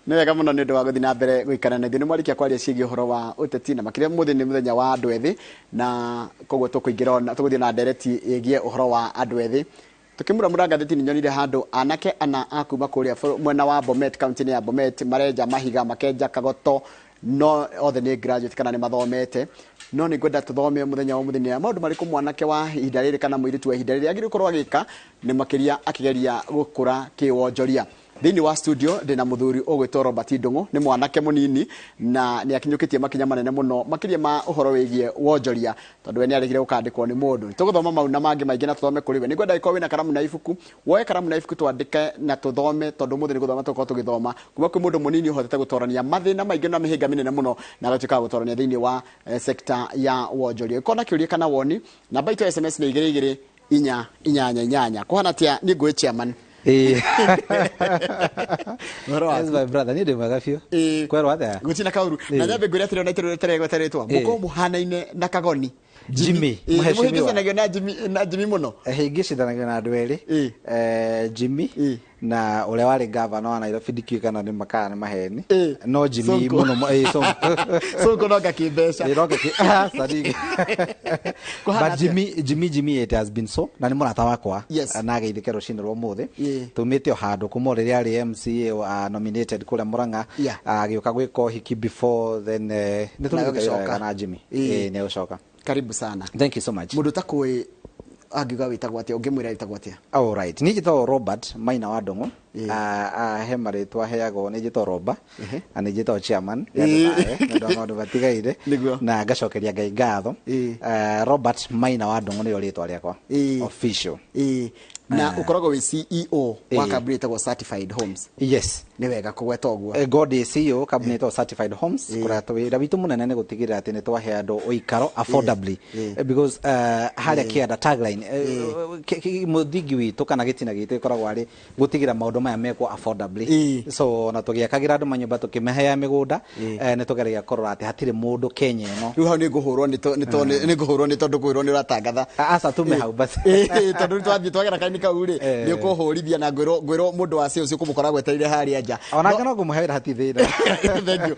Nĩ wega mũno nĩ ũndũ wa gũthiĩ na mbere gũikara na ithuĩ. Nĩ mwarĩkia kwaria ciĩgiĩ ũhoro wa ũteti, na makĩria mũthĩ nĩ mũthenya wa andũ ethĩ, na koguo tũkũingĩra ona tũgũthiĩ na ndereti ĩgiĩ ũhoro wa andũ ethĩ. Tũkĩmuramura ngathĩti nĩ nyonire handũ anake ana a kuma kũrĩa mwena wa Bomet, kaunti-inĩ ya Bomet, marenja mahiga, makenja kagoto, no othe nĩ graduate kana nĩ mathomete. No nĩ ngwenda tũthome mũthenya wa ũmũthĩ nĩ maũndũ marĩkũ mwanake wa ihinda rĩrĩ kana mũirĩtu wa ihinda rĩrĩ agĩrĩirwo gũkorwo agĩka nĩ makĩria akĩgeria gũkũra kĩwonjoria. Thĩinĩ wa studio ndĩna mũthuri ũgwĩtwo Robert Ndung'u, nĩ mwanake mũnini na nĩ akinyũkĩtie makinya manene mũno makĩria ma ũhoro wĩgiĩ wonjoria, tondũ we nĩ aregire gũkandĩkwo nĩ mũndũ. Nĩ tũgũthoma mau na mangĩ maingĩ na tũthome kũrĩ we. Nĩ ngwenda angĩkorwo wĩna karamu na ibuku, woe karamu na ibuku twandĩke na tũthome, tondũ ũmũthĩ nĩ gũthoma tũgũkorwo tũgĩthoma kuma kwĩ mũndũ mũnini ũhotete gũtorania mathĩna maingĩ na mĩhĩnga mĩnene mũno na agatuĩka wa gũtorania thĩinĩ wa sector ya wonjoria. Ũngĩkorwo na kĩũria kana woni, namba itũ ya SMS nĩ igĩrĩ igĩrĩ inya inyanya inyanya. Kũhana atĩa? Niĩ ngũĩ chairman. Ũhoro waku? Yes, my brother, niĩ ndĩ mwega biũ. Kwerwo atĩa? Gũtirĩ na kaũru. Na nyambe ngwĩre atĩrĩ, ona itũrĩ rĩtaregweta rĩtwa, mũkorwo mũhanaine na kagoni. Jimmy, mũhecimiwa. Mũhĩngĩcanagio na Jimmy, na Jimmy mũno. Hĩngĩcithanagio na andũ erĩ. Jimmy na ũrĩa warĩ gavana wa Nairobi, ndikĩũĩ kana nĩ makana nĩ maheni. No Jimmy Sonko. mũno Sonko. Sonko no ngakĩmbeca. Ĩĩ, no Sadiki. Kũhana But atĩa? Jimmy, Jimmy, Jimmy, it has been so na nĩ mũrata wakwa. Na ageithĩke rũcinĩ rwa ũmũthĩ. Tumĩte o handũ kuma o rĩrĩa arĩ MCA nominated kũrĩa Murang'a. Agĩũka gwĩka ũhiki before then, nĩ tũrutĩte wĩra agĩcoka. wega na Jimmy. Ĩĩ, nĩ agũcoka. Karibu sana. Thank you so much. Mũndũ ũtakũĩ angiuga wĩtagwo atĩa, ũngĩmwĩra wĩtagwo atĩa? All right. Niĩ njĩtagwo Robert Maina wa Ndung'u. He marĩtwa heagwo, nĩ njĩtagwo Roba na nĩ njĩtagwo chairman nĩ andũ tawe, nĩ ũndũ wa maũndũ matigaire. Na ngacokeria Ngai ngatho. Robert Maina wa Ndung'u nĩrĩo rĩtwa rĩakwa. Official. Na ũkoragwo wĩ CEO wa kambuni ĩtagwo Certified Homes. Yes. Nĩ wega kũgweta ũguo. God is CEO kambuni ĩtagwo Certified Homes. Kũrĩa wĩra witũ mũnene nĩ gũtigĩrĩra atĩ nĩ twahe andũ ũikaro affordably. Because harĩa kĩanda tagline, mũthingi witũ kana gĩtina gitũ gĩkoragwo arĩ gũtigĩrĩra maũndũ maya mekwo affordably. So na tũgĩakagĩra andũ manyũmba, tũkĩmaheaga mĩgũnda, nĩ tũgeragia kũrora atĩ hatirĩ mũndũ Kenya ĩno. Rĩu hau nĩ ngũhũrwo nĩ to- nĩ to- nĩ ngũhũrwo nĩ tondũ kwĩrwo nĩ ũratangatha. Aca, tume hau basi. Tondũ rĩu twathiĩ twagera kaini kau rĩ, nĩ ũkũhũrithia na ngwĩrwo mũndũ wa sales ũkũmũkora gwetereire harĩa nja. Onake no ngũmũhe wĩra, hatirĩ thĩna. Thank you.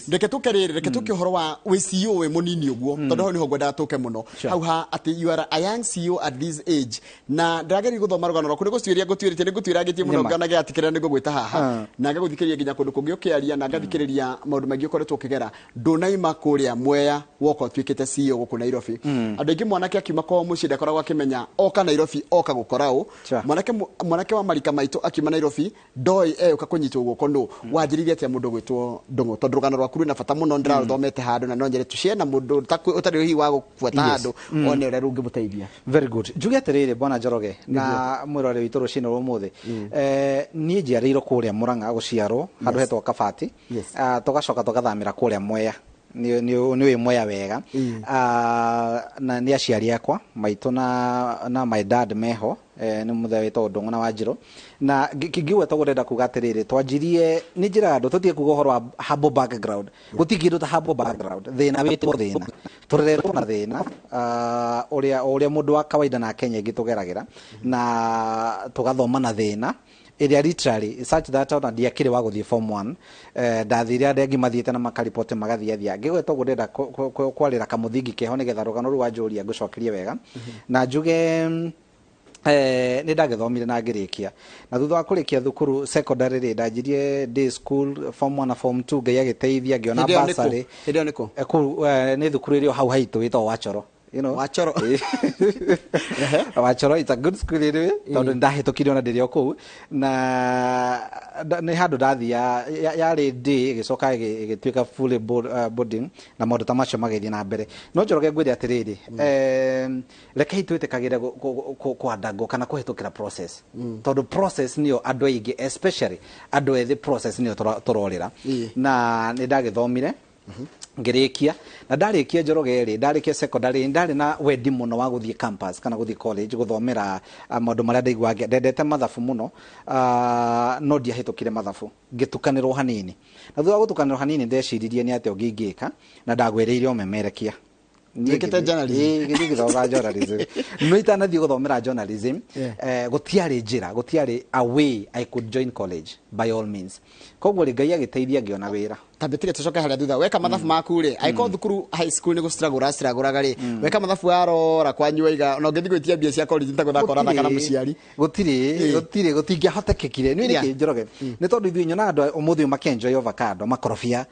Reke tũke rĩrĩ, reke tũke ũhoro wa wĩ CEO wĩ mũnini ũguo, tondũ hau nĩho ngwendaga tũke mũno. Hau ha atĩ you are a young CEO at this age, na ndĩrageria gũthoma rũgano rwaku, nĩ gũcuĩria ngũtuĩrĩtie, nĩ ngũtuĩrangĩtie mũno. Nĩma. Ngona gĩatikĩrĩra nĩ ngũgwĩta haha na ngagũthikĩrĩria nginya kũndũ kũngĩ ũkĩaria na ngathikĩrĩria maũndũ maingĩ ũkoretwo ũkĩgera. Ndũnaima kũrĩa Mwea woka ũtuĩkĩte CEO gũkũ Nairobi. Andũ aingĩ mwanake akiuma kwao mũciĩ ndakoragwo akĩmenya oka Nairobi oka gũkora ũ. Mwanake wa marika maitũ akiuma Nairobi ndoĩ eũka kũnyitwo guoko nũ. Wanjĩrĩirie atĩa mũndũ gwĩtwo Ndung'u? Tondũ rũgano rwaku rwĩna bata mũno, ndĩrathomete handũ na no nyende tũshare na mũndũ ũtarĩ hihi wa gũbuata handũ one ũrĩa rũngĩmũteithia. Very good. Njuge atĩrĩrĩ, bwana Njoroge na mwĩroreri witũ rũcinĩ rwa ũmũthĩ, niĩ njiarĩirwo kũrĩa Murang'a, gũciarwo handũ hetagwo Kabati. Tũgacoka tũgathamĩra kũrĩa Mwea. Nĩ wĩ Mwea wega. Na nĩ aciari akwa maitũ na my dad meho, nĩ mũthee wĩtagwo Ndung'u na Wanjirũ. Na ngĩgweta ũguo ndĩrenda kuga atĩrĩrĩ, twanjirie nĩ njĩra andũ tũtige kuga ũhoro wa humble background. Gũtirĩ kĩndũ ta humble background. Thĩna wĩtwo thĩna. Tũreretwo na thĩna, ũrĩa o ũrĩa mũndũ wa kawaida na Kenya aingĩ tũgeragĩra, na tũgathoma na thĩna ĩrĩa literally such that ona ndiakĩrĩ wa gũthiĩ form 1. Ndathire andũ angĩ mathiĩte na makariboti magathiathia. Ngĩgweta ũguo ndĩrenda kwarĩra kamũthingi keho nĩgetha rũgano rũu wanjũria ngũcokerie wega. Na njuge nĩ ndagĩthomire na ngĩrĩkia, na thutha wa kũrĩkia thukuru secondary rĩ, ndanjirie day school form 1 na form 2. Ngai agĩteithia ngĩona Hĩndĩ ĩyo nĩ kũ? bursary. Hĩndĩ ĩyo nĩ kũ? Kũu nĩ thukuru ĩrĩ o hau haitũ ĩtagwo Wachoro. You know? Wachoro. Wachoro, it's a good school anyway, tondũ nĩ ndahĩtũkire ona ndĩrĩ o kũu, na nĩ handũ ndathia yarĩ day, ĩgĩcoka ĩgĩtuĩka fully boarding na maũndũ ta macio magĩthiĩ na mbere. No Njoroge, ngwĩre atĩrĩrĩ, rekei twĩtĩkagĩre kwandangwo kana kũhĩtũkĩra process, tondũ process nĩyo andũ aingĩ, especially andũ ethĩ, process nĩyo tũrorĩra. Na nĩ ndagĩthomire ngĩrĩkia, na ndarĩkia, Njoroge rĩ, ndarĩkia secondary ndarĩ na wendi mũno wa gũthiĩ campus kana gũthiĩ college gũthomera maũndũ marĩa ndaiguaga ndendete mathabu mũno, no ndiahĩtũkire mathabu, ngĩtukanĩrwo hanini. Na thutha wa gũtukanĩrwo hanini ndeciririe nĩ atĩa ũngĩ ingĩka, na ndagwĩrĩire ũmemerekia. Niĩ Wĩkĩte journalism? Ĩĩ, ngĩthiĩ ngĩthoma journalism. No itanathiĩ gũthomera journalism, gũtiarĩ njĩra, gũtiarĩ a way I could join college by all means. Koguo rĩ, Ngai agĩteithia ngĩona wĩra. Tambe tiga tucoke harĩa thutha. Weka mathabu maku rĩ, angĩkorwo thukuru high school nĩ gũstruggle ũrastruggle rĩ, weka mathabu warora kwanyu waiga ona ũngĩthiĩ gwĩtia mbia cia college nĩ ta gũthaka ũrathaka na mũciari. Gũtirĩ, gũtirĩ, gũtingĩahotekekire. Nĩ nĩkĩ, Njoroge? Nĩ tondũ ithuĩ nyonaga andũ ũmũthĩ ũyũ makĩenjoy avocado, makorobia.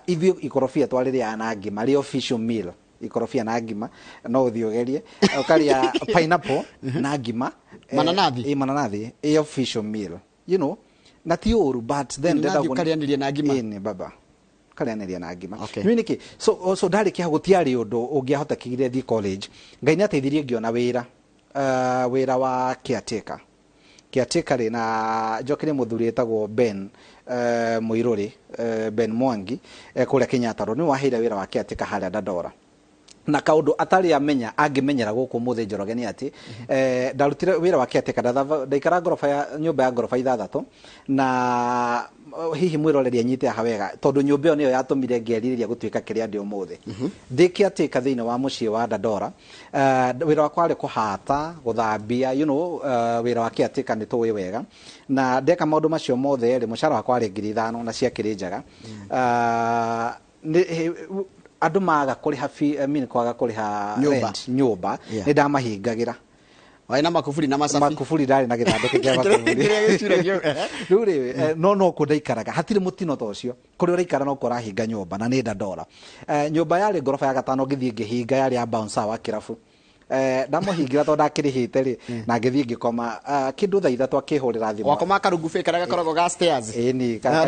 Ithuĩ ikorobia twarĩrĩaga na ngima, rĩ official meal. Ikorobia na ngima, no ũthiĩ ũgerie. Ũkarĩa pineapple na ngima. Mananathi? Ĩ, mananathi, ĩ official meal. You know, na ti ũru, but then Inanathi ndĩrenda ũkarĩanĩria na ngima? Ĩni, baba. Karĩanĩria na ngima. Okay. Nĩ nĩkĩ? So ndarĩkia hau gũtiarĩ ũndũ ũngĩahotekire thiĩ college. Ngai nĩ ateithirie ngĩona wĩra. Wĩra wa caretaker. Caretaker rĩ, na njokerie mũthuri wĩtagwo Ben Mũirũrĩ, Ben Mwangi, kũrĩa Kenyatta Road. Nĩwe waheire wĩra wa caretaker harĩa Dandora. Na kaũndũ atarĩ amenya angĩmenyera gũkũ ũmũthĩ, Njoroge, nĩ atĩ ndarutire wĩra wa caretaker, ndaikara ngoroba ya nyũmba ya ngoroba ithathatũ, na hihi mwĩroreri anyite haha wega, tondũ nyũmba ĩyo nĩyo yatũmire ngerirĩria gũtuĩka kĩrĩa ndĩ ũmũthĩ. Ndĩ caretaker thĩinĩ wa mũciĩ wa Dandora, wĩra wakwa warĩ kũhata, gũthambia, wĩra wa caretaker nĩ tũĩ wega. Na ndeka maũndũ macio mothe rĩ, mũcara wakwa warĩ 5,000 na ciakĩrĩ njega. Andũ maga kũrĩha fee, I mean, kwaga kũrĩha Nyũmba. rent, nyũmba, nĩ ndamahingagĩra. Warĩ na makuburi na macabi. Makuburi, ndarĩ na gĩthandũkũ kĩa makuburi. Kĩrĩa gĩcuragio. Rĩu rĩ, no kuo ndaikaraga, hatirĩ mũtino ta ũcio. Kũrĩa ũraikara no kuo ũrahinga nyũmba, na nĩ Dandora. Nyũmba yarĩ ngoroba ya gatano, ngĩthiĩ ngĩhinga, yarĩ ya bouncer wa kĩrabu. Ndamũhingĩra tondũ ndakĩrĩhĩte rĩ, na ngĩthiĩ ngĩkoma. Kĩndũ thaa 3 akĩhũrĩra thimũ. Wakoma karungu karĩa gakoragwo ga stairs. Ĩni. Ah,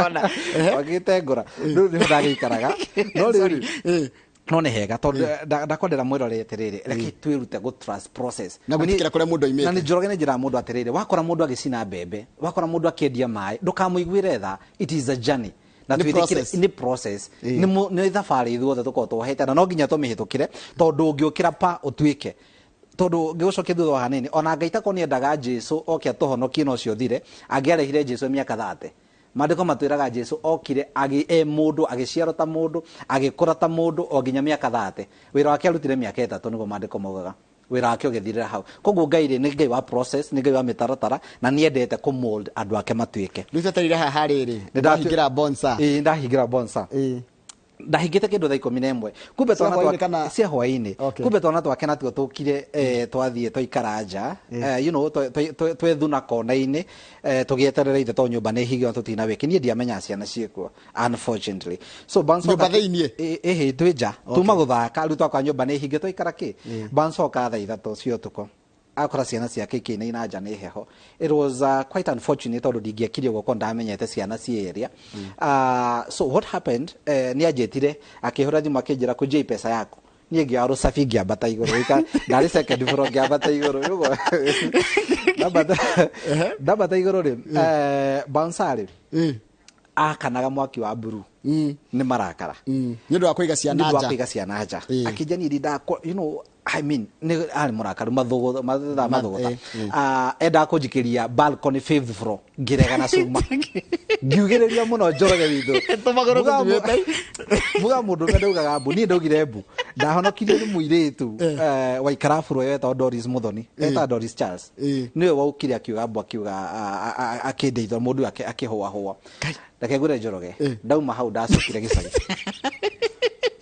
Kona. Wagĩtengũra rĩu nĩho ndagĩikaraga, no rĩu rĩ, no nĩ hega tondũ ndakwendera mwĩrore atĩrĩrĩ, reke twĩrute gũ trust process. Na gwĩtĩkĩra kũrĩa mũndũ oimĩte. Na nĩ, Njoroge, nĩ njĩraga mũndũ atĩrĩrĩ, wakora mũndũ agĩcina mbembe, wakora mũndũ akĩendia maĩ, ndũkamũiguĩre tha. It is a journey na Nĩ twĩtĩkĩre process. Nĩ process, nĩ thabarĩ ithuothe tũkoragwo twohete, na no nginya tũmĩhĩtũkĩre, tondũ ũngĩũkĩra pa ũtuĩke, tondũ ngĩgũcokia thutha wa hanini, ona Ngai tako nĩendaga Jesu oke atũhonokie na ũcio ũthire, angĩarehire Jesu mĩaka 30. Maandĩko matwĩraga Jesu okire e mũndũ, agĩciarwo ta mũndũ, agĩkũra ta mũndũ o nginya mĩaka 30. Wĩra wake arutire mĩaka 3, nĩguo maandĩko maugaga. Wĩra wake ũgĩthirĩra hau. Koguo Ngai rĩ, nĩ Ngai wa process, nĩ Ngai wa mĩtaratara, na nĩendete kũmold andũ ake matuĩke. Rĩu twetereire haha rĩrĩ. Ndahingĩra bonsa. Ĩĩ, ndahingĩra bonsa. Ndahingĩte kĩndũ thaa 11, kumbe Cia twana hwaĩ-inĩ kana? Cia hwaĩ-inĩ. Okay. Kumbe twana twake natuo tũkire, twathiĩ twaikara nja, twethuna kona-inĩ, tũgĩeterera ithe, tondũ nyũmba nĩ hingĩrwo, tũtina wĩki. Niĩ ndiamenyaga ciana ciĩkuo, unfortunately. So bouncer Nyũmba thĩiniĩ? Ĩhĩ, twĩ nja, tuma gũthaka rĩu, twakora nyũmba nĩ hinge, twaikara kĩ. Bouncer oka thaa 3 cia ũtukũ, akora ciana ciake ikĩinaina nja nĩ heho. It was quite unfortunate, tondũ ndingĩekire ũguo korwo ndamenyete ciana ciĩ area. So what happened, nĩ anjĩtire, akĩhũra thimũ, akĩnjĩra, "Kujia pesa yako." Niĩ ngĩoya rũcabi, ngĩambata igũrũ. Ndarĩ second floor, ngĩambata igũrũ. Rĩu ndambata igũrũ rĩ, bouncer rĩ, akanaga mwaki wa mburu nĩ marakara. Nĩ ũndũ wa kũiga ciana Nĩ ũndũ wa nja. kũiga ciana nja. Ĩĩ. Akĩnja niĩ ndindakwa, I mean, nĩ arĩ mũrakaru, mathũgũta mathaa mathũgũta. Endaga kũnjikĩria balcony fifth floor, ngĩrega na cuma, ngiugĩrĩria mũno, Njoroge witũ. Tũmagũrũ tũthiĩte. Muga mũndũ ũrĩa ndaugaga mbu, niĩ ndaugire mbu. Ndahonokirio nĩ mũirĩtu waikara buro wetagwo Doris Muthoni, etagwo Doris Charles. Nĩwe waukire akiuga mbu, akiuga akĩndeithũra mũndũ ũyũ akĩhũahũa. Reke ngwĩre, Njoroge, ndauma hau ndacokire gĩcagi.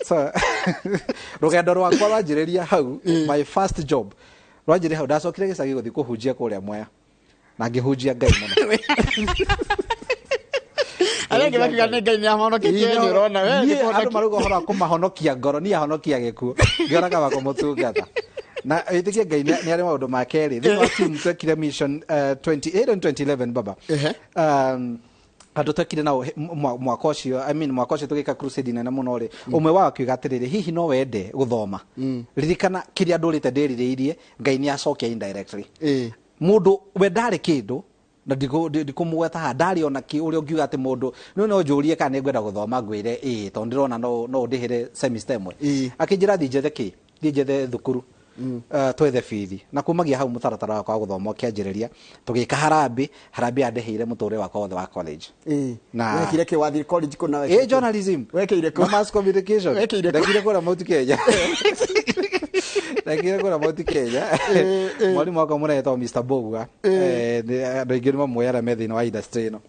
So rũgendo rwakwa rwanjĩrĩria hau, my first job rwanjĩrĩria hau. Ndacokire gĩcagi gũthiĩ kũhunjia kũrĩa Mwea, na ngĩhunjia Ngai mũno. Arĩa angĩ makiuga nĩ Ngai nĩ ahonoketie, we nĩ ũrona we Niĩ nĩ andũ kũhonokia. marauga ũhoro wa kũmahonokia ngoro, niĩ ahonokia gĩkuũ, ngĩona kaba kũmũtungata na wĩtĩkie Ngai nĩ arĩ maũndũ ma kerĩ thĩinĩ wa team twekire mission 28 and 2011, baba. Andũ twekire nao mwaka ũcio, I mean, mwaka ũcio tũgĩka crusade nene mũno rĩ, ũmwe wao akiuga atĩrĩrĩ, "Hihi no wende gũthoma?" Ririkana kĩrĩa ndũrĩte ndĩrirĩirie, Ngai nĩ acokia indirectly. Mũndũ we ndarĩ kĩndũ na ndikũmũgweta haha, ndarĩ ona kĩ ũrĩa ũngiuga atĩ mũndũ no njũrie kana nĩ ngwenda gũthoma, ngwĩre ĩĩ, tondũ ndĩrona no ũndĩhĩre semester ĩmwe. Akĩnjĩra thiĩ njethe kĩ, thiĩ njethe thukuru. Twethe bithi na kumagia hau mũtaratara wakwa wa gũthoma ũkĩanjĩrĩria, tũgĩka harambĩ. Harambĩ yandĩhĩire mũtũrĩre wakwa wothe wa college. Wekire kĩ wathiĩ college kũ na wekire kĩ? Journalism. Wekĩire kũ? Na mass communication. Wekĩire kũ? Ndekire kũrĩa Mount Kenya. Ndekire kũrĩa Mount Kenya. Mwarimũ wakwa mũnene etagwo Mr. Bogwa. Andũ aingĩ nĩ mamũĩ arĩa me thĩinĩ wa industry ĩno.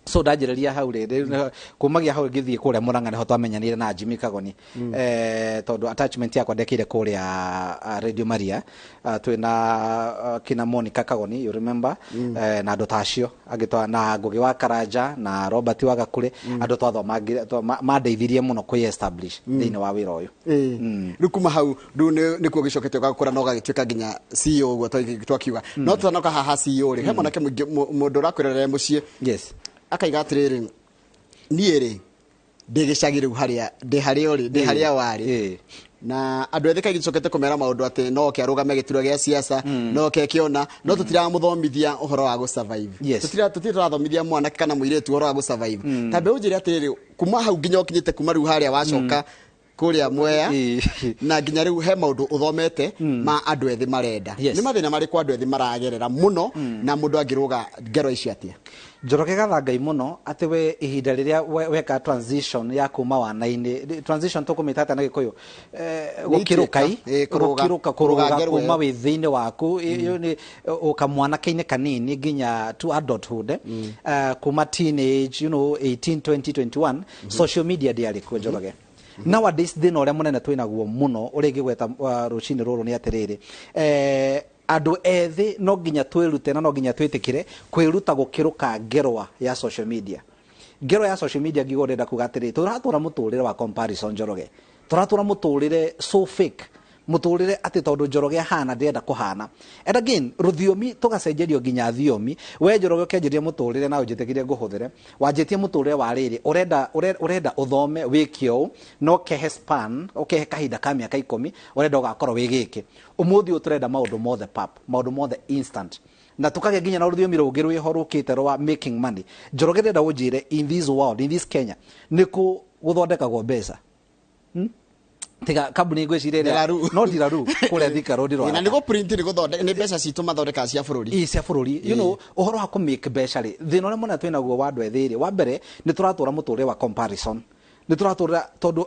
So ndanjĩrĩria hau rĩ, kumagia hau ngĩthiĩ kũrĩa Murang'a nĩho twamenyanire na Jimmy Kagoni, tondũ attachment yakwa ndekĩire kũrĩa Radio Maria, twĩna kina Monica Kagoni, you remember, na andũ ta acio angĩ na Ngugi wa Karanja na Robert wa Gakure, andũ twathomangire mandeithirie mũno kwĩ establish thĩinĩ wa wĩra ũyũ. Rĩu kuma hau rĩu nĩkuo gĩcokete ũgakũra na ũgagĩtuĩka nginya CEO ũguo twakiuga. No tũtanoka haha CEO rĩ, he mwanake mũingĩ mũndũ ũrakwĩrorera mũciĩ akaiga atĩrĩrĩ, niĩ rĩ ndĩ gĩcagi rĩu harĩa ndĩ, harĩa ũrĩ, ndĩ harĩa warĩ, na andũ ethĩ kaingĩ tũcokete kũmera maũndũ atĩ no oke arũgame gĩturwa gĩa siasa, no oke kĩona, no tũtiramũthomithia ũhoro wa gũ survive. Tũtirĩ tũrathomithia mwanake kana mũirĩtu ũhoro wa gũ survive. Ta mbe ũnjĩre atĩrĩrĩ, kuma hau nginya ũkinyĩte, kuma rĩu harĩa wacoka kũrĩa Mwea na nginya rĩu, he maũndũ ũthomete ma andũ ethĩ marenda? Nĩ mathĩna marĩkũ andũ ethĩ maragerera mũno, na mũndũ angĩrũga ngero ici atĩa? Njoroge, gatha Ngai mũno atĩ we ihinda rĩrĩa weka transition ya kuma wana-inĩ, transition tũkũmĩta atĩa na Gĩkũyũ? Gũkĩrũka i kũrũga. Gũkĩrũka, Kũrũga kũrũga ngero kuma ĩyo. wĩ thĩinĩ waku ĩyo nĩ ũkamwanake-inĩ kanini nginya to adulthood, kuma teenage, 18 20 21, social media ndĩarĩ kuo, Njoroge. Nowadays thĩna ũrĩa mũnene twĩnaguo mũno ũrĩa ingĩgweta rũcinĩ rũrũ nĩ atĩrĩrĩ, andũ ethĩ no nginya twĩrute na no nginya twĩtĩkĩre kwĩruta gũkĩrũka ngerwa ya social media. Ngero ya social media ngiuga ũrenda kuga atĩrĩ, tũratũra mũtũrĩre wa comparison, Njoroge. Tũratũra mũtũrĩre so fake, mũtũrĩre atĩ tondũ Njoroge ahana ndĩrenda kũhana. And again, rũthiomi tũgacenjerio nginya thiomi. We Njoroge ũkĩanjĩria mũtũrĩre na ũnjĩtĩkĩrie ngũhũthĩre, wanjĩtie mũtũrĩre wa rĩrĩ, ũrenda ũthome wĩke ũũ na ũkehe span, ũkehe kahinda ka mĩaka 10, ũrenda ũgakorwo wĩ gĩkĩ. Ũmũthĩ ũyũ tũrenda maũndũ mothe pap, maũndũ mothe instant, na tukagĩa nginya na rũthiomi rũngĩ rwĩho rũkĩte rwa making money. Njoroge, ndĩrenda ũnjĩre, in this world, in this Kenya, nĩkũ gũthondekagwo mbeca? Tiga kambuni ngwĩciria ĩrĩa Ndiraru. No Ndiraru kũrĩa Thika Road. Na nĩ gũ print, nĩ gũthondeka, nĩ mbeca citũ mathondekaga cia bũrũri. Ĩ, cia bũrũri. Ũhoro wa kũ make mbeca rĩ, thĩna ũrĩa mũnene twĩnaguo wa andũ ethĩ rĩ, wa mbere nĩ tũratũra mũtũrĩre wa comparison. Nĩ tũratũra tondũ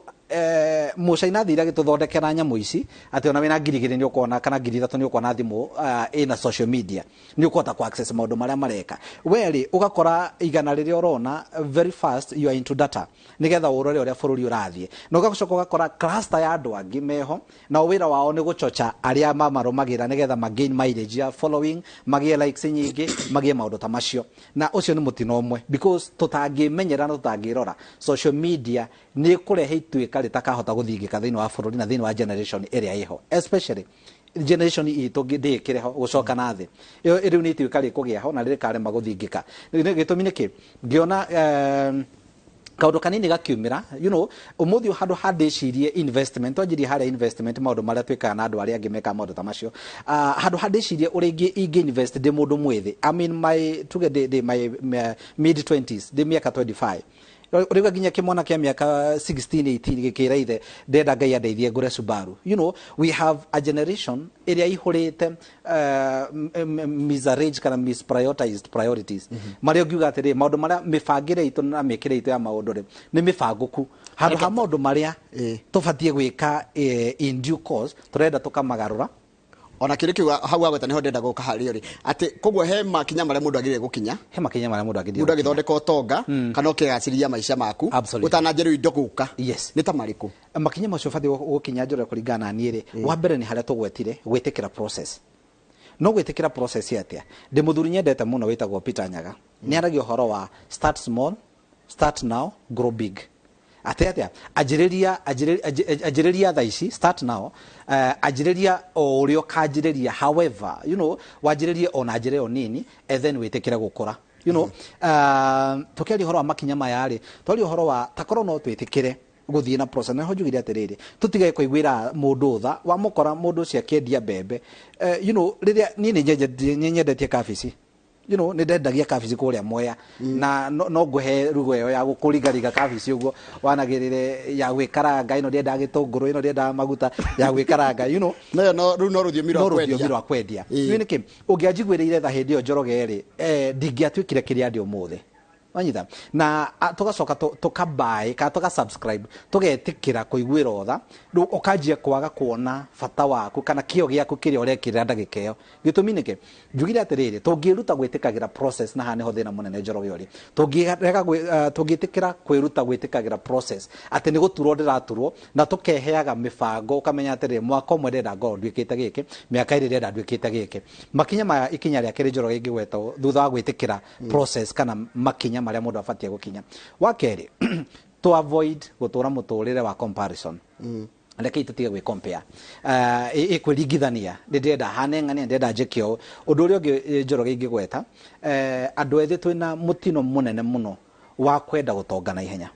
mũcaina athire agĩtũthondekera nyamũ ici atĩ ona wĩna 2000 nĩ ũkuona, kana 3000 nĩ ũkuona thimũ ĩna social media, nĩ ũkũhota kũ access maũndũ marĩa mareka. We rĩ, ũgakora igana rĩrĩa ũrona, very fast you are into data nĩgetha ũrore ũrĩa bũrũri ũrathiĩ, na ũgacoka ũgakora cluster ya andũ angĩ meho nao wĩra wao nĩ gũchocha arĩa mamarũmagĩrĩra nĩgetha ma gain mileage ya following, magĩe likes nyingĩ, magĩe maũndũ ta macio. Na ũcio nĩ mũtino ũmwe, because tũtangĩmenyera na tũtangĩrora, social media nĩ ĩkũrehe ituĩka rĩtakahota gũthingĩka thĩinĩ wa bũrũri na thĩinĩ wa generation ĩrĩa ĩho, especially generation itũ ndĩĩkĩre ho gũcoka na thĩ. Ĩyo rĩu nĩ ituĩka rĩkũgĩa ho na rĩkarema gũthingĩka. Gĩtũmi nĩkĩ ngĩona kaũndũ kanini gakiumĩra, ũmũthĩ ũyũ handũ ha ndĩcirie investment, twanjirie harĩa investment, maũndũ marĩa twĩkaga na andũ arĩa angĩ mekaga maũndũ ta macio, handũ ha ndĩcirie ũrĩa ingĩ invest ndĩ mũndũ mwĩthĩ, I mean my tuge ndĩ my mid 20s, ndĩ mĩaka 25 rĩu, nginya kĩmwana kĩa mĩaka 16 18 gĩkĩra ithe, "Ndĩrenda Ngai andeithie ngũre Subaru." We have a generation ĩrĩa ihũrĩte misarranged kana misprioritized priorities, marĩa ũngiuga atĩrĩ, maũndũ marĩa mĩbangĩre itũ na mĩkĩre itũ ya maũndũ rĩ nĩ mĩbangũku, handũ ha maũndũ marĩa tũbatiĩ gwĩka in due course tũrenda tũkamagarũra. Ona kĩrĩ kĩu hau wagweta nĩho ndĩrenda gũka harĩ ũrĩ atĩ koguo he makinya marĩa mũndũ agĩrĩire gũkinya. He makinya marĩa mũndũ agĩrĩire mũndũ agĩthondeka ũtonga kana ũkĩgacĩria maica maku ũtananjia rĩu indo gũka. Nĩ ta marĩkũ? Makinya macio ũbatiĩ gũkinya, Njoroge, kũringana na niĩ rĩ, wa mbere nĩ harĩa tũgwetire, gwĩtĩkĩra process. No gwĩtĩkĩra process atĩa? Ndĩ mũthuri nyendete mũno wĩtagwo Peter Nyaga, nĩ aragia ũhoro wa start small, start now, grow big. Atĩ atĩa? Anjĩrĩria, anjĩrĩria thaa ici, start now, anjĩrĩria o ũrĩa ũkanjĩrĩria, however wanjĩrĩrie ona njĩra ĩyo nini, and then wĩtĩkĩre gũkũra. Tũkĩaria ũhoro wa makinya maya rĩ, twaria ũhoro wa takorwo no twĩtĩkĩre gũthiĩ na process. Na nĩho njugire atĩrĩrĩ, tũtige kũiguĩra mũndũ tha wamũkora mũndũ ũcio akĩendia mbembe. Rĩrĩa niĩ nĩ nyendetie kabici. Nĩ ndendagia kabici kũrĩa Mwea, na no ngũhe rugo ĩyo ya gũkũringariga kabici ũguo wanagĩrĩre, ya gwĩkaranga. Ĩno ndĩendaga gĩtũngũrũ, ĩno ndĩendaga maguta, ya gwĩkaranga. Nayo no rĩu no rũthiomi no rwa rũthiomi kwendia. Rwa kwendia. Nĩ nĩkĩ ũngĩanjiguĩrĩire tha hĩndĩ ĩyo, Njoroge rĩ, ndingĩatuĩkire kĩrĩa ndĩ ũmũthĩ. Wanyita na tũgacoka tũkabuy kana tũka subscribe, tũgetĩkĩra kũiguĩrwo tha. Rĩu ũkanjia kwaga kuona bata waku kana kĩo gĩaku kĩrĩa ũrekĩrĩra ndagĩka ĩyo. Gĩtũmi nĩkĩ njugire atĩrĩrĩ, tũngĩruta gwĩtĩkagĩra process, na haha nĩho thĩna mũnene, Njoroge, ũrĩ tũngĩrega tũngĩtĩkĩra kwĩruta gwĩtĩkagĩra process atĩ nĩ gũturwo ndĩraturwo, na tũkeheaga mĩbango, ũkamenya atĩrĩrĩ, mwaka ũmwe ndĩrenda ngorwo nduĩkĩte gĩkĩ, mĩaka 2 ndĩrenda nduĩkĩte gĩkĩ. Makinya maya, ikinya rĩa kerĩ, Njoroge, ingĩgweta thutha wa gwĩtĩkĩra process kana makinya marĩa mũndũ abatiĩ gũkinya, wa kerĩ, to avoid gũtũra mũtũrĩre wa comparison. Rekei tũtige gwĩ compare, ĩkwĩringithania, nĩ ndĩrenda hane ng'ania, ndĩrenda njĩke ũũ. Ũndũ ũrĩa ũngĩ, Njoroge, ingĩgweta, andũ ethĩ twĩna mũtino mũnene mũno wa kwenda gũtonga na ihenya.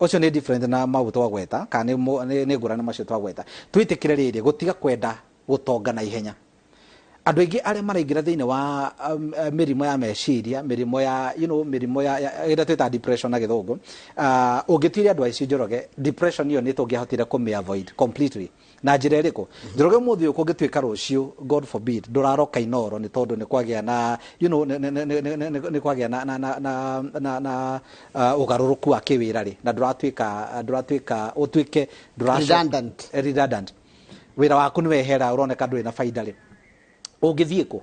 Ũcio nĩ different na mau twagweta, kana nĩ ngũrani macio twagweta. Twĩtĩkĩre rĩrĩ, gũtiga kwenda gũtonga na ihenya. Andũ aingĩ arĩa maraingĩra thĩinĩ wa mĩrimũ ya meciria, mĩrimũ ya you know, mĩrimũ ya ĩrĩa twĩtaga depression na gĩthũngũ, ũngĩtuire andũ aicio, Njoroge, depression ĩyo nĩ tũngĩahotire kũmĩ avoid completely. Na njĩra ĩrĩkũ, Njoroge? Ũmũthĩ ũyũ kũngĩtuĩka rũciũ, God forbid, ndũraroka Inoro nĩ tondũ nĩ kwagĩa na you know, nĩ kwagĩa na ũgarũrũku wa kĩwĩra rĩ, na ndũratuĩka ũtuĩke Redundant. Redundant, wĩra waku nĩ wehera, ũroneka ndũrĩ na baida rĩ, ũngĩthiĩ kũ?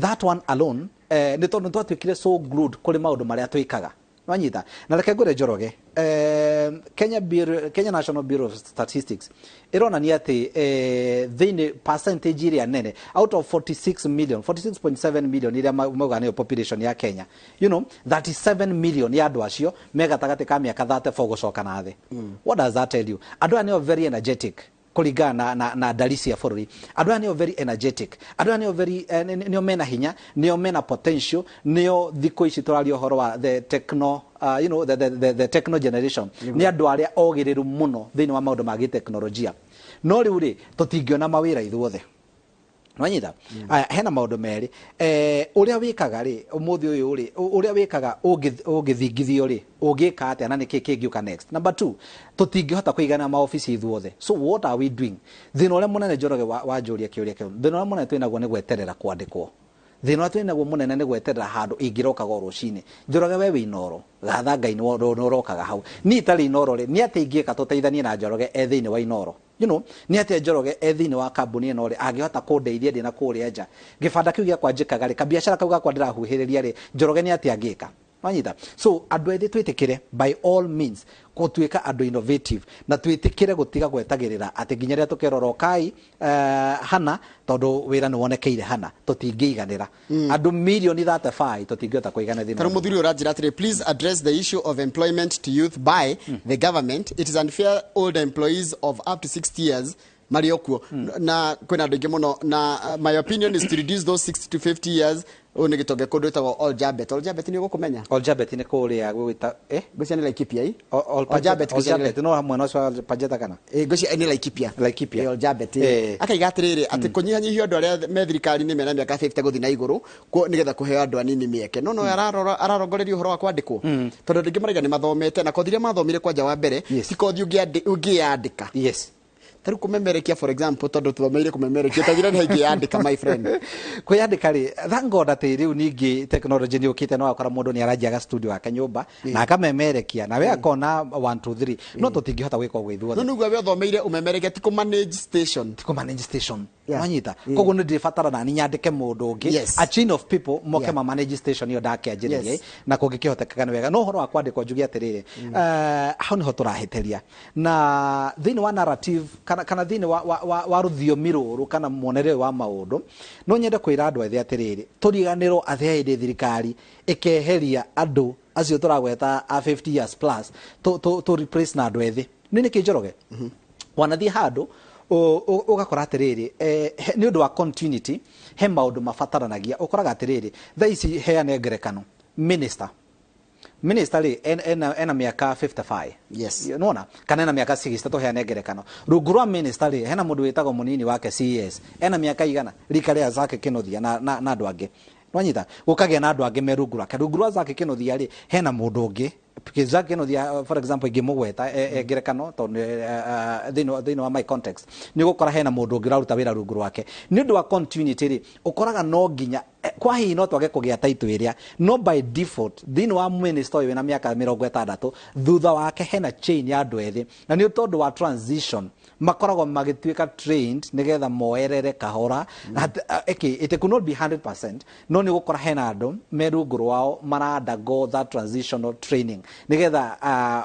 That one alone, nĩ tondũ nĩ twatuĩkire so glued kũrĩ maũndũ marĩa twĩkaga. Wanyita? Na reke ngwĩre, Njoroge, Kenya National Bureau of Statistics ĩronania atĩ thĩinĩ percentage ĩrĩa nene out of 46 million, 46.7 million ĩrĩa maugaga nĩyo population ya Kenya, 37 million ya andũ acio me gatagatĩ ka mĩaka 34 gũcoka na thĩ. What does that tell you? Andũ aya nĩo very energetic kũringana na ndari cia bũrũri. Andũ aya nĩo very energetic, andũ aya nĩo very nĩo mena hinya, nĩo mena potential, nĩo thikũ ici tũraria ũhoro wa the techno you know, the techno generation. Nĩ andũ arĩa ogĩrĩru mũno thĩinĩ wa maũndũ ma gĩteknolojia. No rĩu rĩ, tũtingĩona mawĩra ithuothe. Nwanyita? Aya, hena maũndũ merĩ, ũrĩa wĩkaga rĩ ũmũthĩ ũyũ rĩ, ũrĩa wĩkaga ũngĩthingithio rĩ, ũngĩka atĩa, na nĩkĩ kĩngĩũka next? Number two, tũtingĩhota kũigana maobici ithuothe. So what are we doing? Thĩna ũrĩa mũnene, Njoroge, wanjũria kĩũria kĩu, thĩna ũrĩa mũnene twĩnaguo nĩ gweterera kwandĩkwo. Thĩna ũrĩa twĩnaguo mũnene nĩ gweterera handũ ingĩrokaga o rũcinĩ. Njoroge, we wĩ Inoro, gatha Ngai nĩ ũrokaga hau. Niĩ itarĩ Inoro rĩ, nĩ atĩa ingĩka tũteithanie na Njoroge e thĩinĩ wa Inoro? Nĩ atĩa Njoroge e thĩinĩ wa kambuni ĩno rĩ angĩhota kũndeithia ndĩ na kũrĩa nja? Gĩbanda kĩu gĩakwa njĩkaga rĩ, kabiacara kau gakwa ndĩrahuhĩrĩria rĩ, Njoroge nĩ atĩa angĩka? Wanyita? So andũ ethĩ, twĩtĩkĩre by all means gũtuĩka andũ innovative, na twĩtĩkĩre gũtiga gwetagĩrĩra atĩ nginya rĩrĩa tũkerora ũkai hana, tondũ wĩra nĩ wonekeire hana. Tũtingĩiganĩra andũ milioni 35, tũtingĩhota kũigana thĩinĩ Tarå wa må thuri å ranjä ra, "Please address the issue of employment to youth by the government. It is unfair old employees of up to 60 years marĩ o kuo na kwĩna andũ aingĩ mũno, na my opinion is to reduce those 60 to 50 years." Ũyũ nĩ gĩtonge kũndũ ĩtagwo Oljabet. Oljabet nĩ ũgũkũmenya? Oljabet nĩ kũrĩa gwĩta Ngwĩciria nĩ Laikipia ĩ. Oljabet Oljabet no hamwe na ũcio wa Pajeta kana? Ĩ, ngwĩciria nĩ Laikipia. Laikipia. Ĩ, Oljabet. Ĩ. Akaiga atĩrĩrĩ, atĩ kũnyihanyihia andũ arĩa me thirikari-inĩ mena mĩaka 50 gũthiĩ na igũrũ nĩgetha kũheo andũ anini mĩeke. No ararongoreria ũhoro wa kwandĩkwo, tondũ andũ aingĩ maraiga nĩ mathomete, na kothi iria mathomire kwanja wa mbere ti kothi ũngĩyandĩka. Ta rĩu kũmemerekia, for example, tondũ tũthomeire kũmemerekia, ta njĩra nĩ ingĩyandĩka, my friend. Kwĩyandĩka rĩ, thank God atĩ rĩu ningĩ technology nĩ ũkĩte, no wakora mũndũ nĩ aranjiaga studio yake nyũmba na akamemerekia na we akona 1 2 3, no tũtingĩhota gwĩka ũguo ithuothe. No nĩguo we ũthomeire ũmemerekia ti kũ manage station. Ti kũ manage station. Wanyita? Koguo nĩ ndĩbatara nani nyandĩke mũndũ ũngĩ, a chain of people moke ma manage station ĩyo ndakĩanjĩrĩria. Na kũngĩkĩhotekeka nĩ wega, no ũhoro wa kwandĩkwo, njuge atĩrĩrĩ, hau nĩho tũrahĩtĩria na thĩinĩ wa narrative kana thĩinĩ wa rũthiomi rũrũ kana muonere ũyũ wa maũndũ. No nyende kwĩra andũ ethĩ atĩrĩrĩ, tũriganĩrwo atĩ he hĩndĩ thirikari ĩkeheria andũ acio tũragweta a 50 years plus, to replace na andũ ethĩ. Nĩ nĩkĩ, Njoroge? Wanathiĩ handũ ũgakora atĩrĩrĩ, nĩ ũndũ wa continuity he maũndũ mabataranagia. Ũkoraga atĩrĩrĩ, thaa ici heane ngerekano, minister rĩ, ena mĩaka 55. Nona kana ena mĩaka 60, tũheane ngerekano. Rungu rwa minister rĩ, hena mũndũ wĩtagwo mũnini wake, CS, ena mĩaka igana, rika rĩa Zake Kĩnuthia na andũ angĩ. Nwanyita gũkagĩa na andũ angĩ me rungu rwake. Rungu rwa Zack Kinuthia rĩ, hena mũndũ ũngĩ. Zack Kinuthia, for example, ingĩmũgweta ngerekano tondũ thĩinĩ wa my context, nĩ ũgũkora hena mũndũ ũngĩ ũraruta wĩra rungu rwake. Nĩ ũndũ wa continuity rĩ, ũkoraga no nginya kwa hihi no twage kũgĩa title ĩrĩa, no by default thĩinĩ wa minister ũyũ wĩna mĩaka 60, thutha wake hena chain ya andũ ethĩ, na nĩ tondũ wa transition makoragwo magĩtuĩka trained nĩgetha moerere kahora. Okay, it could not be 100%, no nĩ ũgũkora hena andũ me rungu rwao mara undergo that transitional training nĩgetha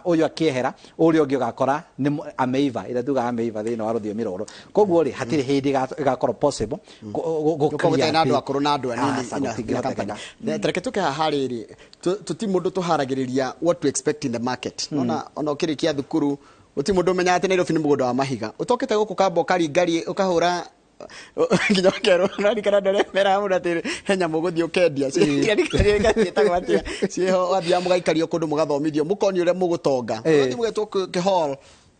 ũyũ akĩehera, ũrĩa ũngĩ ũgakora nĩ ameiva, ĩrĩa tugaga ameiva thĩinĩ wa rũthiomi rũrũ. Koguo rĩ, hatirĩ hĩndĩ ĩgakorwo possible gũkorwo gũtarĩ na andũ akũrũ na andũ anini. Aca, gũtingĩhotekeka. Tareke tũke haha rĩrĩ, tũti mũndũ tũharagĩrĩria what to expect in the market. Ona ona ũkĩrĩkia thukuru, gũtirĩ mũndũ ũmenyaga atĩ Nairobi nĩ mũgũnda wa mahiga. Ũtokĩte gũkũ kamba ũkaringaria ũkahũra nginya ũkerwo, ũraririkana andũ arĩa meraga mũndũ atĩ he nyamũ ũgũthiĩ ũkendia ciĩtagwo atĩa, ciĩho wathiaga mũgaikario kũndũ, mũgathomithio, mũkonio ũrĩa mũgũtonga, ũgathiĩ mũgetwo kĩhall.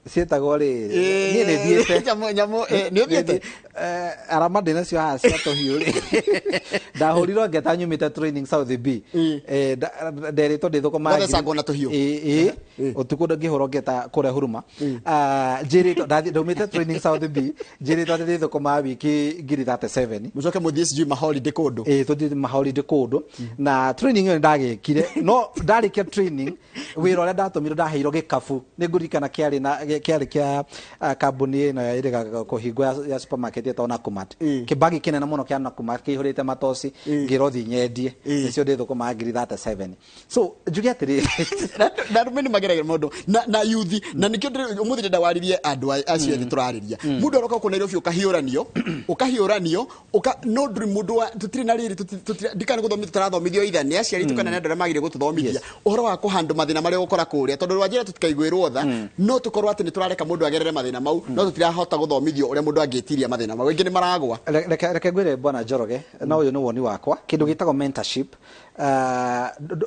Ciĩtagwo rĩ, niĩ nĩ thiĩte. Nyamũ nĩ ũthiĩte? Arama ndĩ nacio haha cia tũhiũ rĩ, ndahũrirwo ngeta nyumĩte training South B. Nderĩtwo ndĩthũkũma Gwathecangwo na tũhiũ. Ĩ ũtukũ ngĩhũrwo ngeta kũrĩa Huruma. Njĩrĩtwo ndaumĩte training South B, njĩrĩtwo atĩ ndĩthũkũma wiki ngiri 37. Mũcoke mũthiĩ sijui maholiday kũndũ. Ĩ, tũthiĩ maholiday kũndũ, na training ĩyo nĩndagĩkire, no ndarĩkia training, wĩra ũrĩa ndatũmirwo, ndaheirwo gĩkabu, nĩ ngũririkana kĩarĩ na kĩarĩ kĩa kambuni ĩno ĩrĩga kũhingwo ya supermarket ĩtagwo Nakumatt. Kĩbagi kĩnene mũno kĩa Nakumatt kĩihũrĩte matoci, ngĩrwo thiĩ nyendie, nĩcio ndĩthũkũmaga ngiri 37. So njuge atĩrĩrĩ, na arũme nĩ mageragĩra maũndũ na yuthi, na nĩkĩo ũmũthĩ ndĩrenda warĩrie andũ acio ethĩ tũrarĩria. Mũndũ aroka gũkũ Nairobi, ũkahiũranio ũkahiũranio ũka no ndũrĩ mũndũ wa tũtirĩ na rĩrĩ, ndikana gũthomithio, tũrathomithio either nĩ aciari tũ kana nĩ andũ arĩa magĩrĩire gũtũthomithia ũhoro wa kũhandũ mathĩna marĩa ũgũkora kũrĩa, tondũ rwanjĩra tũtikaiguĩrwo tha, no tũkorwo atĩ nĩ tũrareka mũndũ agerere mathĩna mau, no tũtirahota gũthomithio ũrĩa mũndũ angĩtiria mathĩna mau. Aingĩ nĩ maragwa. Reke ngwĩre, bwana Njoroge, na ũyũ nĩ woni wakwa, kĩndũ gĩtagwo mentorship,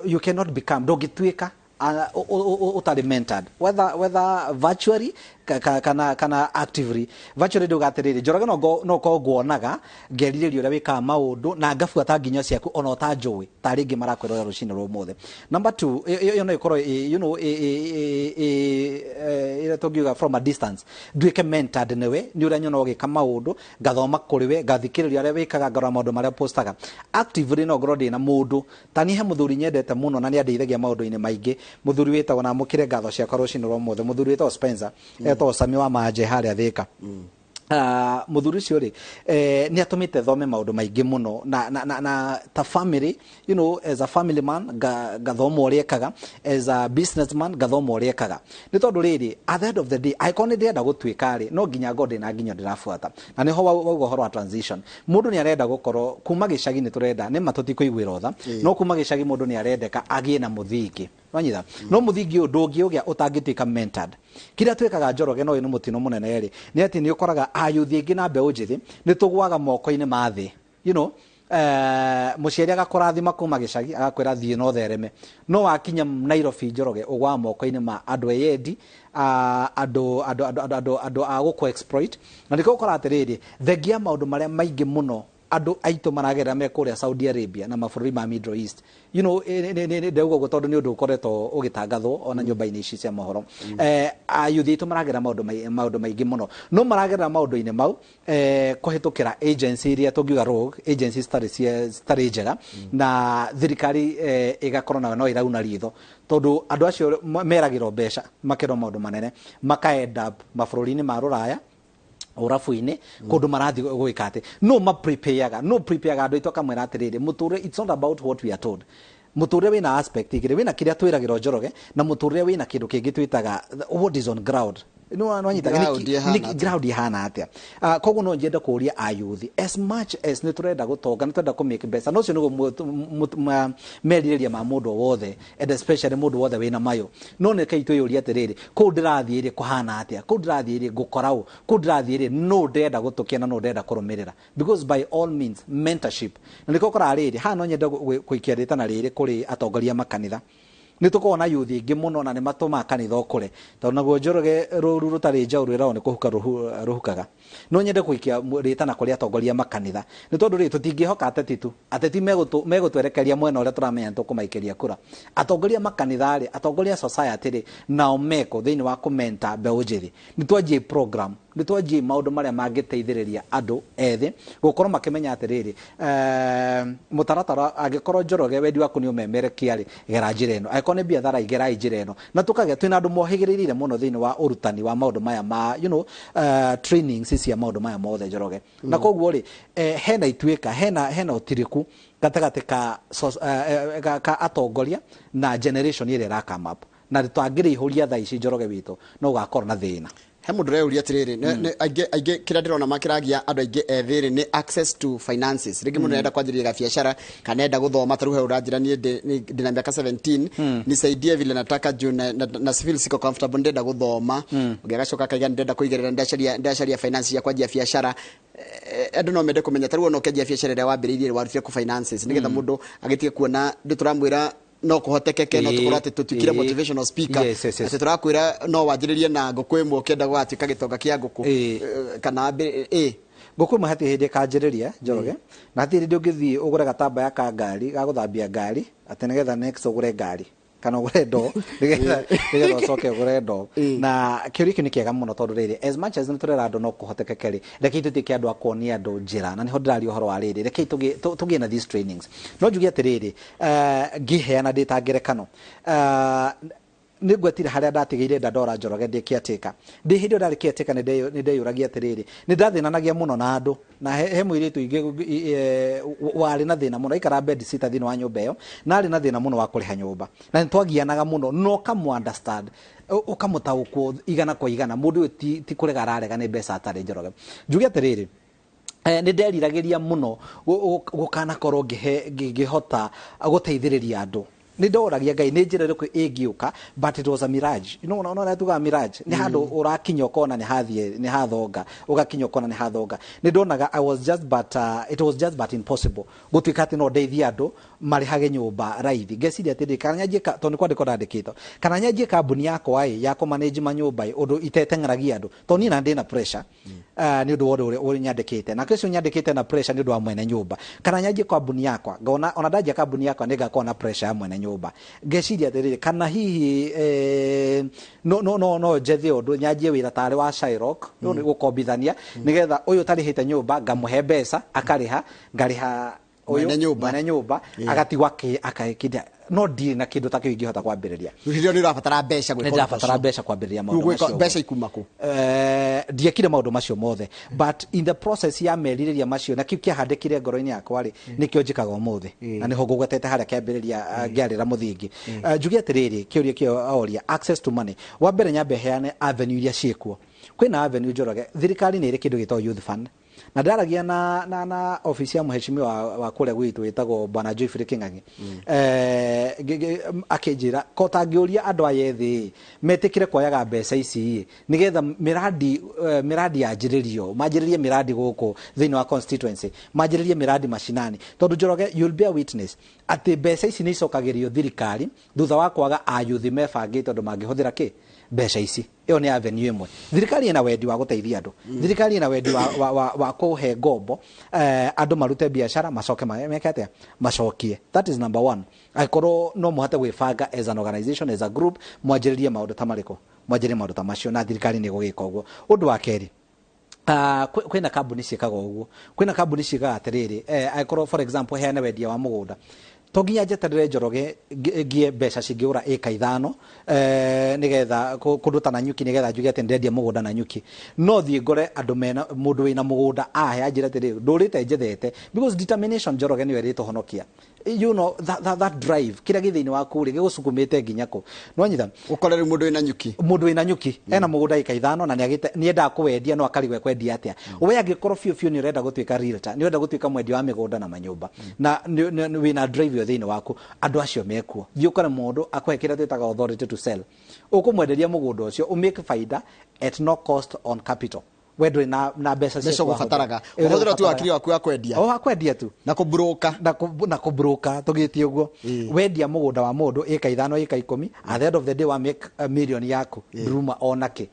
you cannot become, ndũngĩtuĩka ũtarĩ mentored, whether virtually kana actively. Virtually nduga atĩrĩrĩ, Njoroge, no korwo nguonaga ngerirĩria ũrĩa wĩkaga maũndũ na ngabuata nginyo ciaku ona ũtanjũĩ, tarĩ ingĩ marakwĩrora rũcinĩ rwa ũmũthĩ. Number two, ĩyo no ĩkorwo ĩrĩa tũngiuga from a distance, nduĩke mentored nĩwe nĩ ũrĩa nyona ũgĩka maũndũ, ngathoma kũrĩ we, ngathikĩrĩria ũrĩa wĩkaga, ngarora maũndũ marĩa postaga. Actively no ngorwo ndĩna mũndũ ta niĩ, he mũthuri nyendete mũno na nĩ andeithagia maũndũ-inĩ maingĩ, mũthuri wĩtagwo, na amũkĩre ngatho ciakwa rũcinĩ rwa ũmũthĩ, mũthuri wĩtagwo Spencer, etagwo Sami wa Manje harĩa Thĩka. Mũthuri ũcio rĩ, nĩ atũmĩte thome maũndũ maingĩ mũno na ta family, as a family man, ngathoma ũrĩa ekaga, as a businessman ngathoma ũrĩa ekaga, nĩ tondũ rĩrĩ, at the end of the day, angĩkorwo nĩ ndĩrenda gũtuĩka rĩ, no nginya ngorwo ndĩna nginyo ndĩrabuata, na nĩho wauga ũhoro wa transition. Mũndũ nĩ arenda gũkorwo kuma gĩcagi, nĩ tũrenda nĩ ma tũtikũiguĩra tha, no kuma gĩcagi mũndũ nĩ arendeka agĩe na mũthingi, wanyita? No mũthingi ũyũ ndũngĩũgĩa ũtangĩtuĩka mentored. Kĩrĩa twĩkaga, Njoroge, no ũyũ nĩ mũtino mũnene rĩ, nĩ atĩ nĩ ũkoraga ayuthi aingĩ na mbeũ njĩthĩ nĩ tũgwaga moko-inĩ ma thĩ. Mũciari agakũrathima kuma gĩcagi, agakwĩra thiĩ na ũthereme, no wakinya Nairobi, Njoroge, ũgwaga moko-inĩ ma andũ eyendi, andũ a gũkũ exploit. Na nĩkĩo ũkora atĩrĩrĩ, thengia maũndũ marĩa maingĩ mũno andũ aitũ maragerera me kũrĩa Saudi Arabia na mabũrũri ma Middle East, ndauga ũguo tondũ nĩ ũndũ ũkoretwo ũgĩtangathwo ona nyũmba-inĩ ici cia mohoro. Ayuthi aitũ maragerera maũndũ maingĩ mũno, no maragerera maũndũ-inĩ mau kũhĩtũkĩra agency iria tũngiuga rogue agencies, citarĩ njega, na thirikari ĩgakorwo nayo no ĩrauna ritho, tondũ andũ acio meragĩrwo mbeca, makerwo maũndũ manene, maka end up mabũrũri-inĩ ma rũraya, ũrabu-inĩ, kũndũ marathiĩ gwĩka atĩ no ma-prepareaga, no prepareaga andũ aitũ akamwĩra atĩrĩrĩ, mũtũrĩre, it's not about what we are told. Mũtũrĩre wĩna aspect igĩrĩ: wĩna kĩrĩa twĩragĩrwo, Njoroge, na mũtũrĩre wĩna kĩndũ kĩngĩ twĩtaga what is on ground. Nĩwanyita? Ground ĩhana atĩa? Ground ĩhana atĩa? Koguo no nyende kũria ayuthi, as much as nĩ tũrenda gũtonga, nĩ tũrenda kũ make mbeca, no ũcio nĩguo merirĩria ma mũndũ o wothe, and especially mũndũ wothe wĩna mayũ, no nĩ kei twĩyũrie atĩrĩrĩ, kũu ndĩrathiĩ rĩ, kũhana atĩa? Kũu ndĩrathiĩ rĩ, ngũkora ũ? Kũu ndĩrathiĩ rĩ, no ndĩrenda gũtũkia na no ndĩrenda kũrũmĩrĩra? Because by all means, mentorship, na nĩkĩo ũkoraga rĩrĩ haha, no nyende gũikia rĩtana rĩrĩ kũrĩ atongoria a makanitha. Nĩ tũkoragwo na youth aingĩ mũno na nĩ matũmaga kanitha ũkũre, tondũ naguo Njoroge rũru rũtarĩ njaũ rwĩragwo nĩ kũhuka rũhukaga. No nyende gũikia rĩtana kũrĩ atongoria a makanitha, nĩ tondũ rĩ, tũtingĩhoka ateti tu. Ateti megũtwerekeria mwena ũrĩa tũramenya nĩ tũkũmaikĩria kura. Atongoria a makanitha rĩ, atongoria a society rĩ, nao mekũ thĩinĩ wa kũmenta mbeũ njĩthĩ? Nĩ twanjie program, nĩ twanjie maũndũ marĩa mangĩteithĩrĩria andũ ethĩ gũkorwo makĩmenya atĩrĩrĩ, mũtaratara, angĩkorwo Njoroge wendi waku nĩ ũmemerekia rĩ, gera njĩra ĩno, angĩkorwo nĩ biathara ĩ, gerai njĩra ĩno. Na tũkagĩa twĩna andũ mohĩgĩrĩire mũno thĩinĩ wa ũrutani wa maũndũ maya ma trainings cia maũndũ maya mothe, Njoroge. Na koguo rĩ, hena ituĩka, hena ũtiriku gatagatĩ ka atongoria na generation ĩrĩa ĩra come up, na tũtangĩrĩihũria thaa ici, Njoroge witũ, no ũgakorwo na thĩna. He mũndũ ũreyũria atĩrĩrĩ, aingĩ kĩrĩa ndĩrona makĩragia andũ aingĩ ethĩ rĩ, nĩ access to finances. Rĩngĩ mũndũ arenda kwanjĩrĩria gabiacara kana enda gũthoma. Ta rĩu he ũranjĩra, niĩ ndĩ na miaka 17, nisaidie vile nataka juu na feel siko comfortable, ndĩrenda gũthoma. Ũngĩ agacoka akaiga ndĩrenda kũigĩrĩra, ndĩracaria finance cia kwanjia biacara. Andũ no mende kũmenya, ta rĩu ona ũkĩanjia biacara ĩrĩa wambĩrĩirie, warutire kũ finances, nĩgetha mũndũ agĩtige kuona ndĩ tũramwĩra no kũhotekeke, no tũkorwo atĩ tũtuĩkire motivational speaker, Yes. atĩ tũrakwĩra no wanjĩrĩrie na ngũkũ ĩmwe ũkĩenda gũgatuĩka gĩtonga kĩa ngũkũ. Kana Ngũkũ ĩmwe hatirĩ hĩndĩ ĩkanjĩrĩria, Njoroge, na hatirĩ hĩndĩ ũngĩthiĩ ũgũre gatambaya ka ngari ga gũthambia ngari atĩ nĩgetha next ũgũre ngari kana ũgũre ndoo, nĩgetha ũcoke ũgũre ndoo. Na kĩũria kĩu nĩ kĩega mũno, tondũ rĩrĩ, as much as nĩ tũrera andũ no kũhotekeke rĩ, rekei tũtuĩke andũ a kuonia andũ njĩra, na nĩho ndĩraria ũhoro wa rĩrĩ, rekei tũgĩe na these trainings. No njuge atĩrĩrĩ, ngĩheana ndĩ ta ngerekano, nĩ ngwetire harĩa ndatigĩire Dandora, Njoroge, ndĩ caretaker. Ndĩ hĩndĩ ĩyo ndarĩ caretaker, nĩ ndeyũragia atĩrĩrĩ, nĩ ndathĩnanagia mũno na andũ, na he mũirĩtu ingĩ warĩ na thĩna mũno, aikara bed sitter thĩinĩ wa nyũmba ĩyo, na arĩ na thĩna mũno wa kũrĩha nyũmba, na nĩ twagianaga mũno, no ũkamũ understand, ũkamũtaũkwo igana kwa igana, mũndũ ũyũ ti kũrega ararega, nĩ mbeca atarĩ. Njoroge, njuge atĩrĩrĩ, nĩ nderiragĩria mũno gũkanakorwo ngĩhota gũteithĩrĩria andũ. Nĩ ndoragia Ngai nĩ njĩra ĩrĩkũ ĩngĩũka, but it was a mirage. Ona ũrĩa tugaga mirage nĩ handũ ũrakinya ũkona nĩ hathiĩ nĩ hathonga, ũgakinya ũkona nĩ hathonga. Nĩ ndonaga I was just but it was just but impossible gũtuĩka atĩ no ndeithie andũ marĩhage nyũmba raithi. Ngeciria atĩrĩrĩ, kana nyanjie tondũ nĩ kwandĩkwo ndandĩkĩtwo, kana nyanjie kambuni yakwa ĩ ya kũmanage manyũmba ĩ, ũndũ iteteng'eragia andũ, tondũ niĩ na ndĩna pressure nĩ ũndũ wa ũndũ ũrĩa ũnyandĩkĩte na ũcio nyandĩkĩte na pressure nĩ ũndũ wa mwene nyũmba, kana nyanjie kambuni yakwa, ngona ona ndanjia kambuni yakwa nĩ ngakorwo na pressure ya mwene nyũmba. Ngeciria atĩrĩrĩ, kana hihi no njethe ũndũ nyanjie wĩra tarĩ wa Shylock, nĩ gũkombithania, nĩgetha ũyũ ũtarĩhĩte nyũmba ngamũhe mbeca akarĩha, ngarĩha ũyũ Mwene nyũmba. Mwene nyũmba agatigwo akĩndia, no ndirĩ na kĩndũ ta kĩu ingĩhota kwambĩrĩria. Rĩu hĩndĩ ĩyo nĩ ũrabatara mbeca gwĩka Nĩ ũndũ ndĩrabatara ũcio. mbeca kwambĩrĩria Rĩu maũndũ gwĩka macio. Mbeca ikuma kũ? Ndiekire maũndũ macio mothe, but in the process ya merirĩria macio na kĩu kĩahandĩkire ngoro-inĩ yakwa rĩ, nĩkĩo njĩkaga ũmũthĩ, na nĩho ngũgwetete harĩa kĩambĩrĩria, ngĩarĩra mũthingi. Njuge atĩrĩrĩ, kĩũria kĩo oria, access to money, wa mbere nyambe heane avenue iria ciĩkuo. Kwĩna avenue, Njoroge. Thirikari nĩ ĩrĩ kĩndũ gĩtagwo youth fund, na ndaragia na office ya mheshimiwa wa kũrĩa gwitũ wĩtagwo Bwana Geoffrey King'ang'i, akĩnjĩra ko tangĩũria andũ aya ethĩ metĩkĩre kuoyaga mbeca ici nĩgetha mĩradi yanjĩrĩrio, manjĩrĩrie mĩradi gũkũ thĩinĩ wa constituency, manjĩrĩrie mĩradi mashinani, tondũ Njoroge, you'll bear witness atĩ mbeca ici nĩ icokagĩrio thirikari thutha wa kwaga ayuthi mebangĩte ũndũ mangĩhũthĩra kĩ mbeca ici. Ĩyo nĩ avenue ĩmwe. Thirikari ĩna wendi wa gũteithia andũ, thirikari ĩna wendi wa kũhe ngombo andũ marute biacara, macoke meke atĩa? Macokie. That is number one. Angĩkorwo no mũhote gwĩbanga as an organization, as a group, mwanjĩrĩrie maũndũ ta marĩkũ, mwanjĩrĩrie maũndũ ta macio, na thirikari nĩ ĩgũgĩka ũguo. Ũndũ wa kerĩ, kwĩna kambuni ciĩkaga ũguo. Kwĩna kambuni ciĩkaga atĩrĩrĩ, angĩkorwo for example heane wendia wa mũgũnda, to nginya njeterere Njoroge ngie mbeca cingĩgũra ĩka 5 nĩgetha kũndũ ta Nanyuki, nĩgetha njuge atĩ ndĩrendia mũgũnda Nanyuki. No thiĩ ngore andũ mena mũndũ wĩna mũgũnda, ahe anjĩre atĩrĩrĩ, ndũrĩte njethete, because determination, Njoroge, nĩyo ĩrĩtũhonokia. That drive kĩrĩa gĩ thĩinĩ waku rĩ, gĩgũsukumĩte nginya kũ nĩwanyita. Ũkore rĩu mũndũ wĩna nyuki. Mũndũ wĩna nyuki ena mũgũnda ĩka 5 na nĩendaga kũwendia, no akarigwo ekwendia atĩa. We angĩkorwo biũ biũ nĩ ũrenda gũtuĩka realtor, nĩ ũrenda gũtuĩka mwendia wa mĩgũnda na manyũmba, na wĩna drive ĩyo thĩinĩ waku, andũ acio mekuo. Thiĩ ũkore mũndũ akũhe kĩrĩa twĩtaga authority to sell, ũkũmwenderia mũgũnda ũcio, ũmake faida at no cost on capital. We ndũrĩ na mbeca cia Mbeca ũgũbataraga. Ũhũthĩra tu hakiri waku ya kwendia. O wa kwendia tu. Na kũburoka. Na kũbroka tũgĩtie ũguo. Wendia mũgũnda wa mũndũ ĩka 5 ĩka 10, at the end of the day wa make million yaku nduruma onake.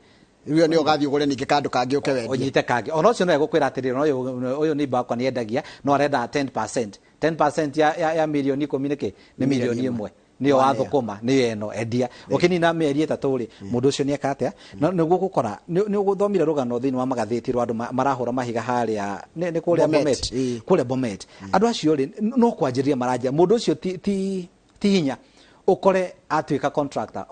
Rĩu nĩ ũgathiĩ ũgũre ningĩ kandũ kangĩ ũke wendie. Ũnyite kangĩ. Ona ũcio no egũkwĩra atĩrĩrĩ, ona ũyũ neighbor wakwa nĩ endagia, no arenda 10%. 10% ya mirioni 10 nĩkĩ? Nĩ mirioni 1. Nĩyo wathũkũma, nĩyo ĩno endia. Ũkĩnina mĩeri 3 rĩ, mũndũ ũcio nĩeka atĩa? Na nĩguo gũkora, nĩ ũgũthomire rũgano thĩinĩ wa magathĩti rwa andũ marahũra mahiga harĩa, nĩ kũrĩa Bomet. Kũrĩa Bomet. Andũ acio rĩ, no kwanjĩrĩria maranjia. Mũndũ ũcio ti hinya. Ũkore atuĩka contractor,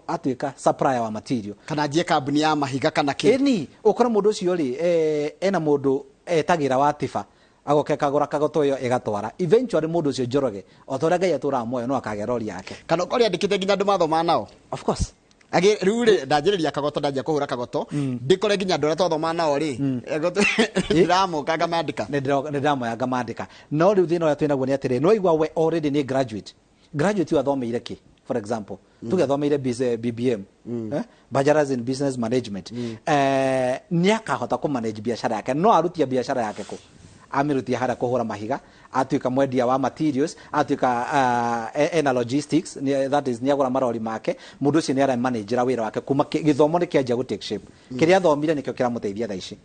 atuĩka supplier wa material. Kana anjie kambuni ya mahiga kana kĩ. Ĩni, ũkore mũndũ ũcio rĩ, ena mũndũ etagĩra wa tiba. Agoke kagũra kagoto ĩyo ĩgatwara. Eventually mũndũ ũcio Njoroge, o ta ũrĩa Ngai atũraga muoyo, no akagĩa rori yake. Kana ũkore andĩkĩte nginya andũ mathomaga nao. Of course. Agĩ rĩu rĩ, ndanjĩrĩria kagoto, ndanjia kũhũra kagoto, ndĩkore nginya andũ arĩa twathomaga nao rĩ, ndĩramoka ngamandĩka. Nĩ ndĩramoya ngamandĩka. No rĩu thĩna ũrĩa twĩnaguo nĩ atĩrĩrĩ, nĩ waigua we already nĩ graduate. Graduate ũyũ athomeire kĩ? For example, tuge athomeire BBM, Bachelors in Business Management. Nĩ akahota kũ manage biacara yake, no arutia biacara yake kũ? Amĩrutia harĩa kũhũra mahiga, atuĩka mwendia wa materials, atuĩka ena logistics, that is nĩ agũra marori make, mũndũ ũcio nĩ aramanagera wĩra wake kuma gĩthomo nĩ kĩanjia gũ take shape. Kĩrĩa athomire nĩkĩo kĩramũteithia thaa ici.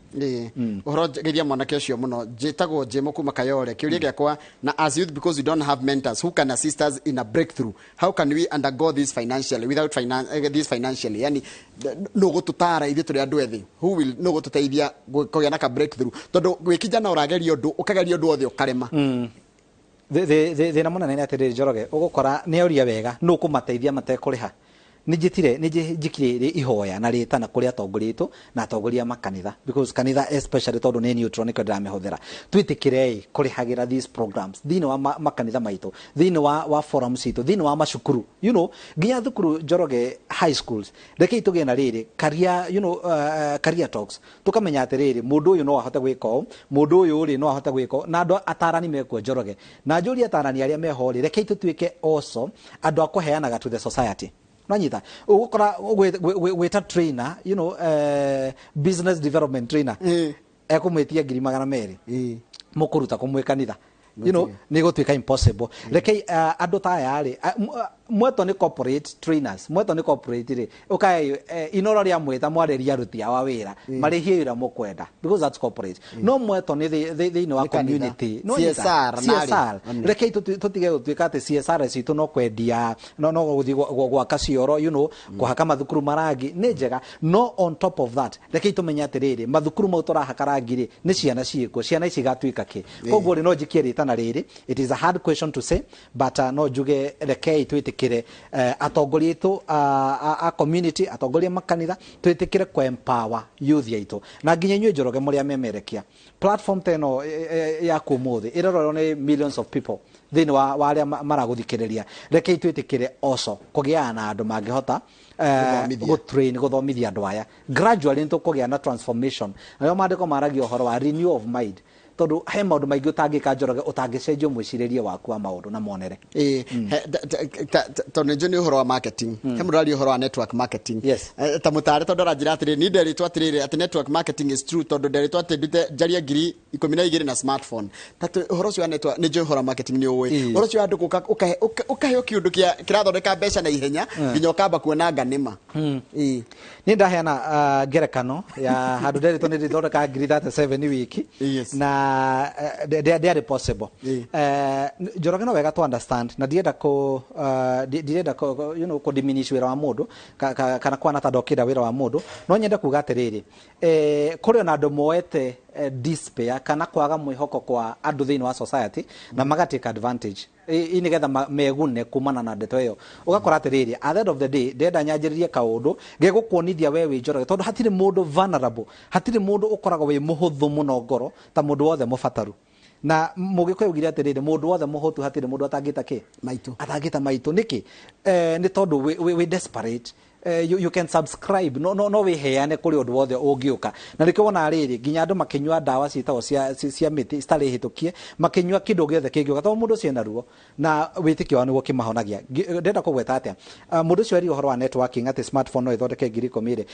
Ũhoro geithia mwanake ũcio mũno. Njĩtagwo Jemo kuma Kayole. Kĩũria gĩakwa na as youth, because we don't have mentors who can assist us in a breakthrough, how can we undergo this financially without this financially? Yani no gũtũtara ithuĩ tũrĩ andũ ethĩ, who will no gũtũteithia kũgĩa na ka breakthrough, tondũ gwĩ kijana ũrageria ũndũ, ũkageria ũndũ wothe ũkarema. Thĩna mũnene nĩ atĩrĩrĩ Njoroge, ũgũkora nĩ oria wega nũ ũkũmateithia matekũrĩha. Nĩ njĩtire, nĩ njĩkire ihoya na rĩtana kũrĩ atongoria aitũ na atongoria a makanitha, because kanitha especially tondũ nĩ neutral nĩkĩo ndĩramĩhũthĩra. Twĩtĩkĩrei kũrĩhagĩra these programs thĩinĩ wa makanitha maitũ, thĩinĩ wa forums citũ, thĩinĩ wa macukuru, you know, nginya thukuru Njoroge high schools. Rekei tũgĩe na rĩrĩ career, you know, career talks, tũkamenya atĩrĩrĩ mũndũ ũyũ no ahote gwĩka ũũ, mũndũ ũyũ rĩ no ahote gwĩka ũũ, na andũ atarani mekuo Njoroge. Na njũrie atarani arĩa meho rĩ, rekei tũtuĩke also andũ a kũheanaga to the society. Nanyita ũgũkora gwĩta trainer, you know, business development trainer, ekũmwĩtia ngiri magana merĩ, mũkũruta kũmwĩ kanitha, you know, nĩ gũtuĩka impossible. Rekei andũ ta aya rĩ, mwetwo nĩ corporate trainers, mwetwo nĩ corporate rĩ, ũkae inoro rĩa mwĩta mwarĩria aruti awa wĩra, marĩhie wĩra mũkwenda, because that's corporate. No mwetwo nĩ thĩinĩ wa community, no CSR, CSR. Rekei tũtige gũtuĩka atĩ CSR citũ no kwendia, no gũthiĩ gwaka cioro, you know, kũhaka mathukuru marangi, nĩ njega. No on top of that, rekei tũmenye atĩrĩrĩ, mathukuru mau tũrahaka rangi rĩ, nĩ ciana ciĩkuo, ciana ici igatuĩka kĩ? Koguo rĩ, no njikie rĩtana rĩrĩ, it is a hard question to say, but no njuge rekei twĩtĩkĩre atongoria aitũ a community, atongoria makanitha, twĩtĩkĩre kũ empower youth aitũ. Na nginya inyuĩ Njoroge mũrĩa memerekia platform ta ĩno ya ũmũthĩ ĩrororwo nĩ millions of people thĩinĩ wa arĩa maragũthikĩrĩria. Rekei twĩtĩkĩre also kũgĩa na andũ mangĩhota gũtrain, gũthomithia andũ aya. Gradually nĩtũkũgĩa na transformation. Nayo maandĩko maragia ũhoro wa renew of mind, tondũ he maũndũ maingĩ ũtangĩka Njoroge ũtangĩcenjia mwĩcirĩrie waku wa maũndũ na monere. Tondũ nĩ njũĩ nĩ ũhoro wa marketing, he mũndũ aria ũhoro wa network marketing. Yes. Ta mũtare, tondũ aranjĩra atĩrĩrĩ, niĩ nderĩtwo atĩrĩrĩ atĩ network marketing is true, tondũ nderĩtwo atĩ ndute njarie ngiri ikũmi na igĩrĩ na smartphone. Ta ũhoro ũcio wa network, nĩ njũĩ ũhoro wa marketing nĩ ũĩ. Ũhoro ũcio wa andũ gũka ũkaheo kĩũndũ kĩrathondeka mbeca na ihenya nginya ũkamba kuona nganĩma. Niĩ ndaheana ngerekano ya handũ nderĩtwo nĩ ndĩthondekaga ngiri 37 wiki. Na ndĩarĩ possible. Njoroge no wega to understand, na ndirenda kũ ndirenda kũ, you know, kũ diminish wĩra wa mũndũ, kana kwana ta ndokĩra wĩra wa mũndũ, no nyende kuga atĩrĩrĩ, kũrĩ ona andũ moete despair kana kwaga mwĩhoko kwa andũ thĩinĩ wa society na maga take advantage i nĩgetha megune kumana na ndeto ĩyo. Ũgakora atĩrĩrĩ, at the end of the day ndĩrenda nyanjĩrĩrie kaũndũ gegũkuonithia we wĩ Njoroge, tondũ hatirĩ mũndũ vulnerable, hatirĩ mũndũ ũkoragwo wĩ mũhũthũ mũno ngoro ta mũndũ wothe mũbataru. Na mũgĩkũyũ augire atĩrĩrĩ, mũndũ wothe mũhũtu hatirĩ mũndũ atangĩta kĩ? Maitũ. Atangĩta maitũ. Nĩkĩ? Nĩ tondũ wĩ desperate. You can subscribe, no wĩheane kũrĩ ũndũ wothe ũngĩũka. Na nĩkĩo wonaga rĩrĩ nginya andũ makĩnyua ndawa ciĩtagwo cia mĩtĩ citarĩ hĩtũkie, makĩnyua kĩndũ gĩothe kĩngĩũka, tondũ mũndũ ũcio ena ruo na wĩtĩkio wao nĩguo kĩmahonagia. Ndĩrenda kũgweta atĩa, mũndũ ũcio aria ũhoro wa networking atĩ smartphone no ĩthondeke 10,000 rĩ,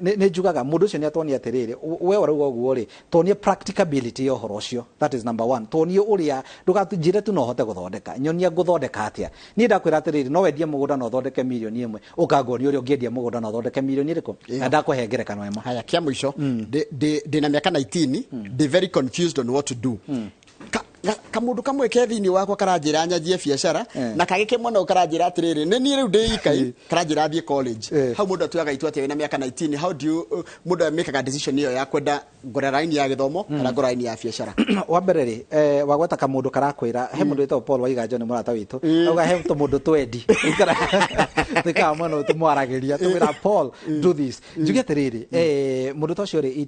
nĩ njugaga mũndũ ũcio nĩ atuonia atĩrĩrĩ, we ũrauga ũguo rĩ, tuonie practicability ya ũhoro ũcio. That is number one. Tuonie ũrĩa, ndũgatũnjĩre tu no hote gũthondeka, nyonia ngũthondeka atĩa. Niĩ ndakwĩra atĩrĩrĩ, no wendie mũgũnda na ũthondeke 1 mirioni, ũkangonia ũrĩa ũngĩendia mũgũnda na ũthondeke mirioni ĩrĩkũ, na ndakũhe ngerekano ĩmwe. Haya, kia mũico, ndĩ na mĩaka 19, ndĩ very confused on what to do. Kamũndũ kamwe ke thĩinĩ wakwa karanjĩra nyanjie biacara, na kagĩ kĩmwe no karanjĩra atĩrĩrĩ, nĩ niĩ rĩu ndĩ ikai, karanjĩra thiĩ college. Hau mũndũ atuaga itua atĩa wĩna mĩaka 19? How do you mũndũ amĩkaga decision ĩyo ya kwenda ngora raini ya gĩthomo kana ngora raini ya biacara? Wa mbere rĩ, wagweta kamũndũ karakwĩra, he mũndũ wĩtagwo Paul Waiganjo, nĩ mũrata witũ, auga he tũmũndũ twendi tũikaraga mwena ũyũ, tũmwaragĩria, tũmwĩra, "Paul, do this." Njuge atĩrĩrĩ, mũndũ ta ũcio rĩ,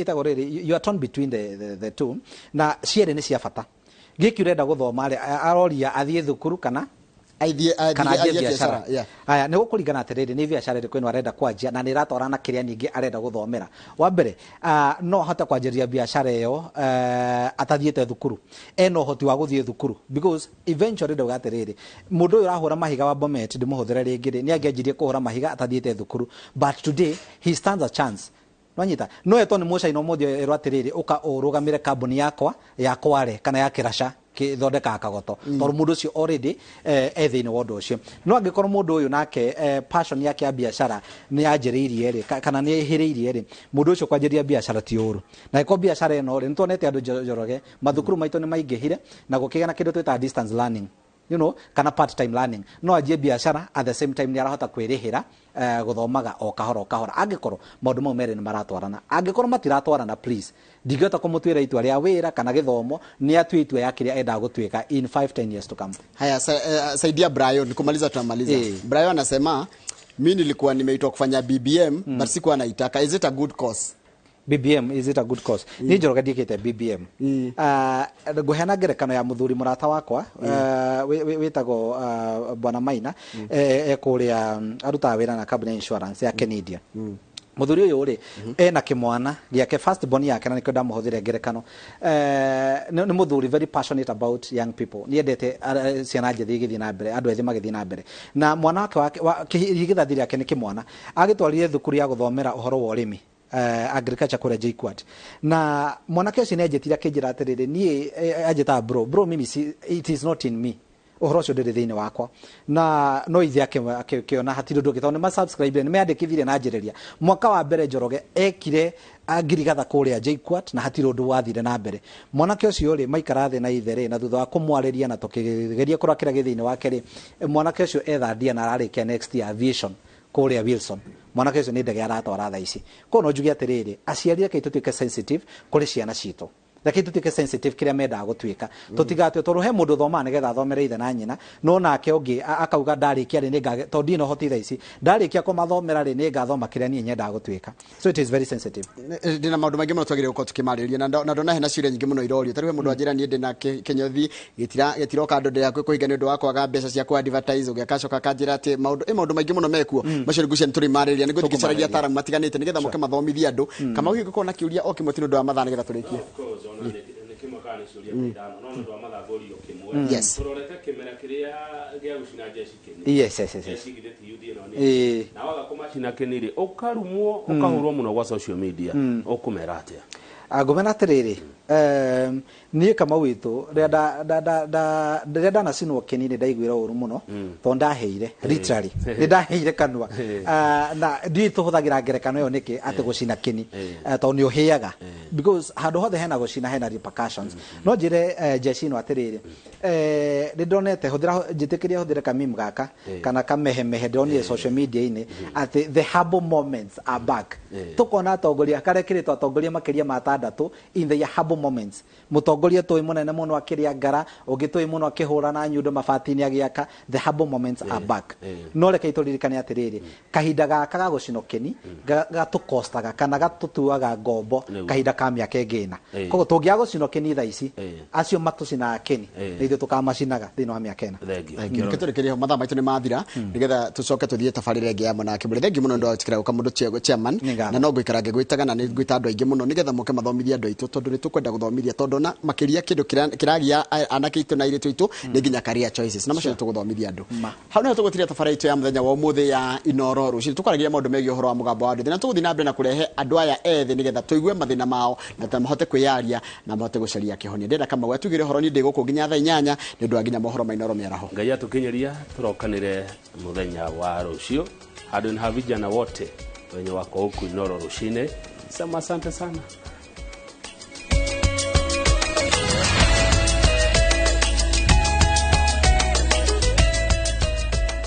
ĩtagwo rĩrĩ, you are torn between the two, na cierĩ nĩ cia bata. Gĩkĩ ũrenda gũthoma rĩ, aroria athiĩ thukuru kana aithie kana anjie anjie biacara. Aya, nĩ gũkũringana atĩrĩrĩ, nĩ biacara ĩrĩkũ ĩno arenda kwanjia na nĩ ĩratwarana kĩrĩa ningĩ arenda gũthomera. Wa mbere, no ahote kwanjĩrĩria biacara ĩyo atathiĩte thukuru, ena ũhoti wa gũthiĩ thukuru, because eventually ndauga atĩrĩrĩ, mũndũ ũyũ ũrahũra mahiga wa Bomet, ndĩmũhũthĩre rĩngĩ rĩ, nĩ angĩanjirie kũhũra mahiga atathiĩte thukuru, but today he stands a chance. Nwanyita no etwo nĩ mũcaina ũmũthĩ erwo atĩrĩrĩ, ũka ũrũgamĩre kambuni yakwa ya Kware kana ya Kĩraca kĩthondekaga kagoto, tondũ mũndũ ũcio already e thĩinĩ wa ũndũ ũcio. No angĩkorwo mũndũ ũyũ nake passion yake ya biacara nĩ yanjĩrĩirie rĩ, kana nĩ ĩhĩrĩirie rĩ, mũndũ ũcio kwanjĩrĩria biacara ti ũru. Na angĩkorwo biacara ĩno rĩ, nĩ tuonete andũ, Njoroge, mathukuru maitũ nĩ maingĩhire na gũkĩgĩa na kĩndũ twĩtaga distance learning kana part time learning. No anjie biacara, at the same time nĩ arahota kwĩrĩhĩra gũthomaga o kahora o kahora, angĩkorwo maũndũ mau merĩ nĩ maratwarana. Angĩkorwo matiratwarana, please, ndingĩhota kũmũtuĩra itua rĩa wĩra kana gĩthomo. Nĩ atue itua ya kĩrĩa endaga gũtuĩka in 5 10 years to come. Haya, saidia Brian kumaliza, tunamaliza. Brian anasema, "Mi nilikuwa nimeitwa kufanya BBM, but sikuwa naitaka. Is it a good course?" BBM, is it a good course? Niĩ Njoroge ndiĩkĩte BBM. Ngũheana ngerekano ya mũthuri mũrata wakwa wĩtagwo Bwana Maina, ekũrĩa arutaga wĩra na kambuni ya insurance ya Kenisia. Mũthuri ũyũ rĩ, ena kĩmwana gĩake, first born yake, na nĩkĩo ndamũhũthĩre ngerekano. Nĩ mũthuri very passionate about young people, nĩ endete ciana njĩthĩ igĩthiĩ na mbere, andũ ethĩ magĩthiĩ na mbere. Na mwana wake irigithathi rĩake nĩ kĩmwana, agĩtwarire thukuru ya gũthomera ũhoro wa ũrĩmi, agriculture, kũrĩa JKUAT. Na mwanake ũcio nĩ anjĩtire akĩnjĩra atĩrĩrĩ, niĩ anjĩtaga bro, bro, mimi si, it is not in me, ũhoro ũcio ndĩrĩ thĩinĩ wakwa. Na no ithe akĩona hatirĩ ũndũ ũngĩ, tondũ nĩ ma-subscribe, nĩ meyandĩkithirie na anjĩrĩria mwaka wa mbere, Njoroge, ekire ngirigatha kũrĩa JKUAT na hatirĩ ũndũ wathire na mbere. Mwanake ũcio rĩ, maikara thĩ na ithe rĩ, na thutha wa kũmwarĩria na tũkĩgeria kũrora kĩrĩa gĩ thĩinĩ wake rĩ, mwanake ũcio ethandia na ararĩkia next year aviation kũrĩa Wilson. Mwanake ũcio nĩ ndege aratwara thaa ici. Koguo no njuge atĩrĩrĩ, aciari, rekei tũtuĩke sensitive kũrĩ ciana citũ, rekei tũtuĩke sensitive kĩrĩa mendaga gũtuĩka. Tũtigatue tondũ he mũndũ ũthomaga nĩgetha athomere ithe na nyina, no nake ũngĩ akauga ndarĩkia rĩ, nĩnga tondũ ndirĩ na ũhoti thaa ici, ndarĩkia kũmathomera rĩ, nĩngathoma kĩrĩa niĩ nyendaga gũtuĩka. So it is very sensitive. Ndĩna maũndũ maingĩ mũno twagĩrĩirwo gũkorwo tũkĩmarĩrĩria, na ndona hena ciũria nyingĩ mũno irorio. Ta rĩu he mũndũ anjĩra, "Niĩ ndĩna kĩnyothi gĩtiroka andũ, ndĩra kũhinga nĩ ũndũ wa kwaga mbeca cia ku advertise." Ũngĩ akacoka akanjĩra atĩ maũndũ maingĩ mũno mekuo. Macio nĩ ngwĩciria nĩ tũrĩmarĩrĩria, nĩ ngũthiĩ ngĩcaragia ataaramu matiganĩte nĩgetha moke mathomithie andũ. Kamau, hihi ngũkorwo na kĩũria o kĩmwe tu nĩ ũndũ wa mathaa nĩgetha tũrĩkie? Of course, ona nĩ kĩmwe kana nĩ ciũria ta ithano, no nĩ ũndũ wa mathaa ngũrio kĩmwe. Tũrorete kĩmera kĩrĩa gĩa gũcina jeshi kĩni. Jeshi githĩ ti youth ĩno nĩ na waga kũmacina kĩni rĩ, ũkarumwo, ũkahũrwo mũno gwa social media, ũkũmera atĩa? Ngũmena atĩrĩrĩ, niĩ Kamau witũ, rĩrĩa ndanacinwo kĩni nĩ ndaiguire ũru mũno, tondũ ndaheire, literally nĩ ndaheire kanua. Na ndiũĩ tũhũthagĩra ngerekano ĩyo nĩkĩ atĩ gũcina kĩni, tondũ nĩ ũhĩaga, because handũ hothe hena gũcina hena repercussions. No njĩre jeshi ĩno atĩrĩrĩ, nĩ ndonete, hũthĩra, njĩtĩkĩria hũthĩre kameme gaka kana kamehemehe ndĩronire social media-inĩ atĩ "The humble moments are back". Tũkona atongoria karekĩrĩtwo atongoria makĩria ma atandatũ. 6 in their humble moments. Mũtongoria tũĩ mũnene mũno akĩrĩa ngara, ũngĩ tũĩ mũno akĩhũra na nyundo mabati-inĩ agĩaka, the humble moments are back. No reke tũririkane atĩrĩrĩ, kahinda gaka ga gũcinwo kĩni gatũkostaga kana gatũtuaga ngombo kahinda ka mĩaka ĩngĩ ĩna. Koguo tũngĩaga gũcinwo kĩni thaa ici, acio matũcinaga kĩni nĩ ithuĩ tũkamacinaga thĩinĩ wa mĩaka ĩna. Thank you. Reke tũrĩkĩrie mathaa maitũ nĩ mathira, nĩgetha tũcoke tũthiĩ tabarĩra ĩngĩ ya mwena wa Kĩmũrĩ. Thengiũ mũno nĩ ũndũ wa gwĩtĩkĩra gũka mũndũ chairman, na no ngũikara ngĩgwĩtaga na nĩ ngwĩta andũ aingĩ mũno nĩgetha moke mathomithie andũ aitũ, tondũ nĩ tũkwenda gũthomithia, tondũ ona makĩria kĩndũ kĩragia anake aitũ na airĩtu aitũ nĩ nginya career choices, na macio nĩ tũgũthomithia andũ. Hau nĩho tũgũtiria tabarĩra itũ ya mũthenya wa ũmũthĩ ya Inooro. Rũcinĩ tũkwaragia maũndũ megiĩ ũhoro wa mũgambo wa andũ, na tũgũthiĩ na mbere na kũrehe andũ aya ethĩ nĩgetha tũigue mathĩna mao na mahote kwĩyaria na mahote gũcaria kĩhonia. Ndĩrenda Kamau atugĩre ũhoro, niĩ ndĩ gũkũ nginya thaa 8 nĩ ũndũ wa nginya mohoro ma Inooro mĩaraho. Ngai atũkinyĩria tũrokanĩre mũthenya wa rũciũ handũ ha vijana wote wenye wako huku Inooro rũcinĩ. Sema asante sana.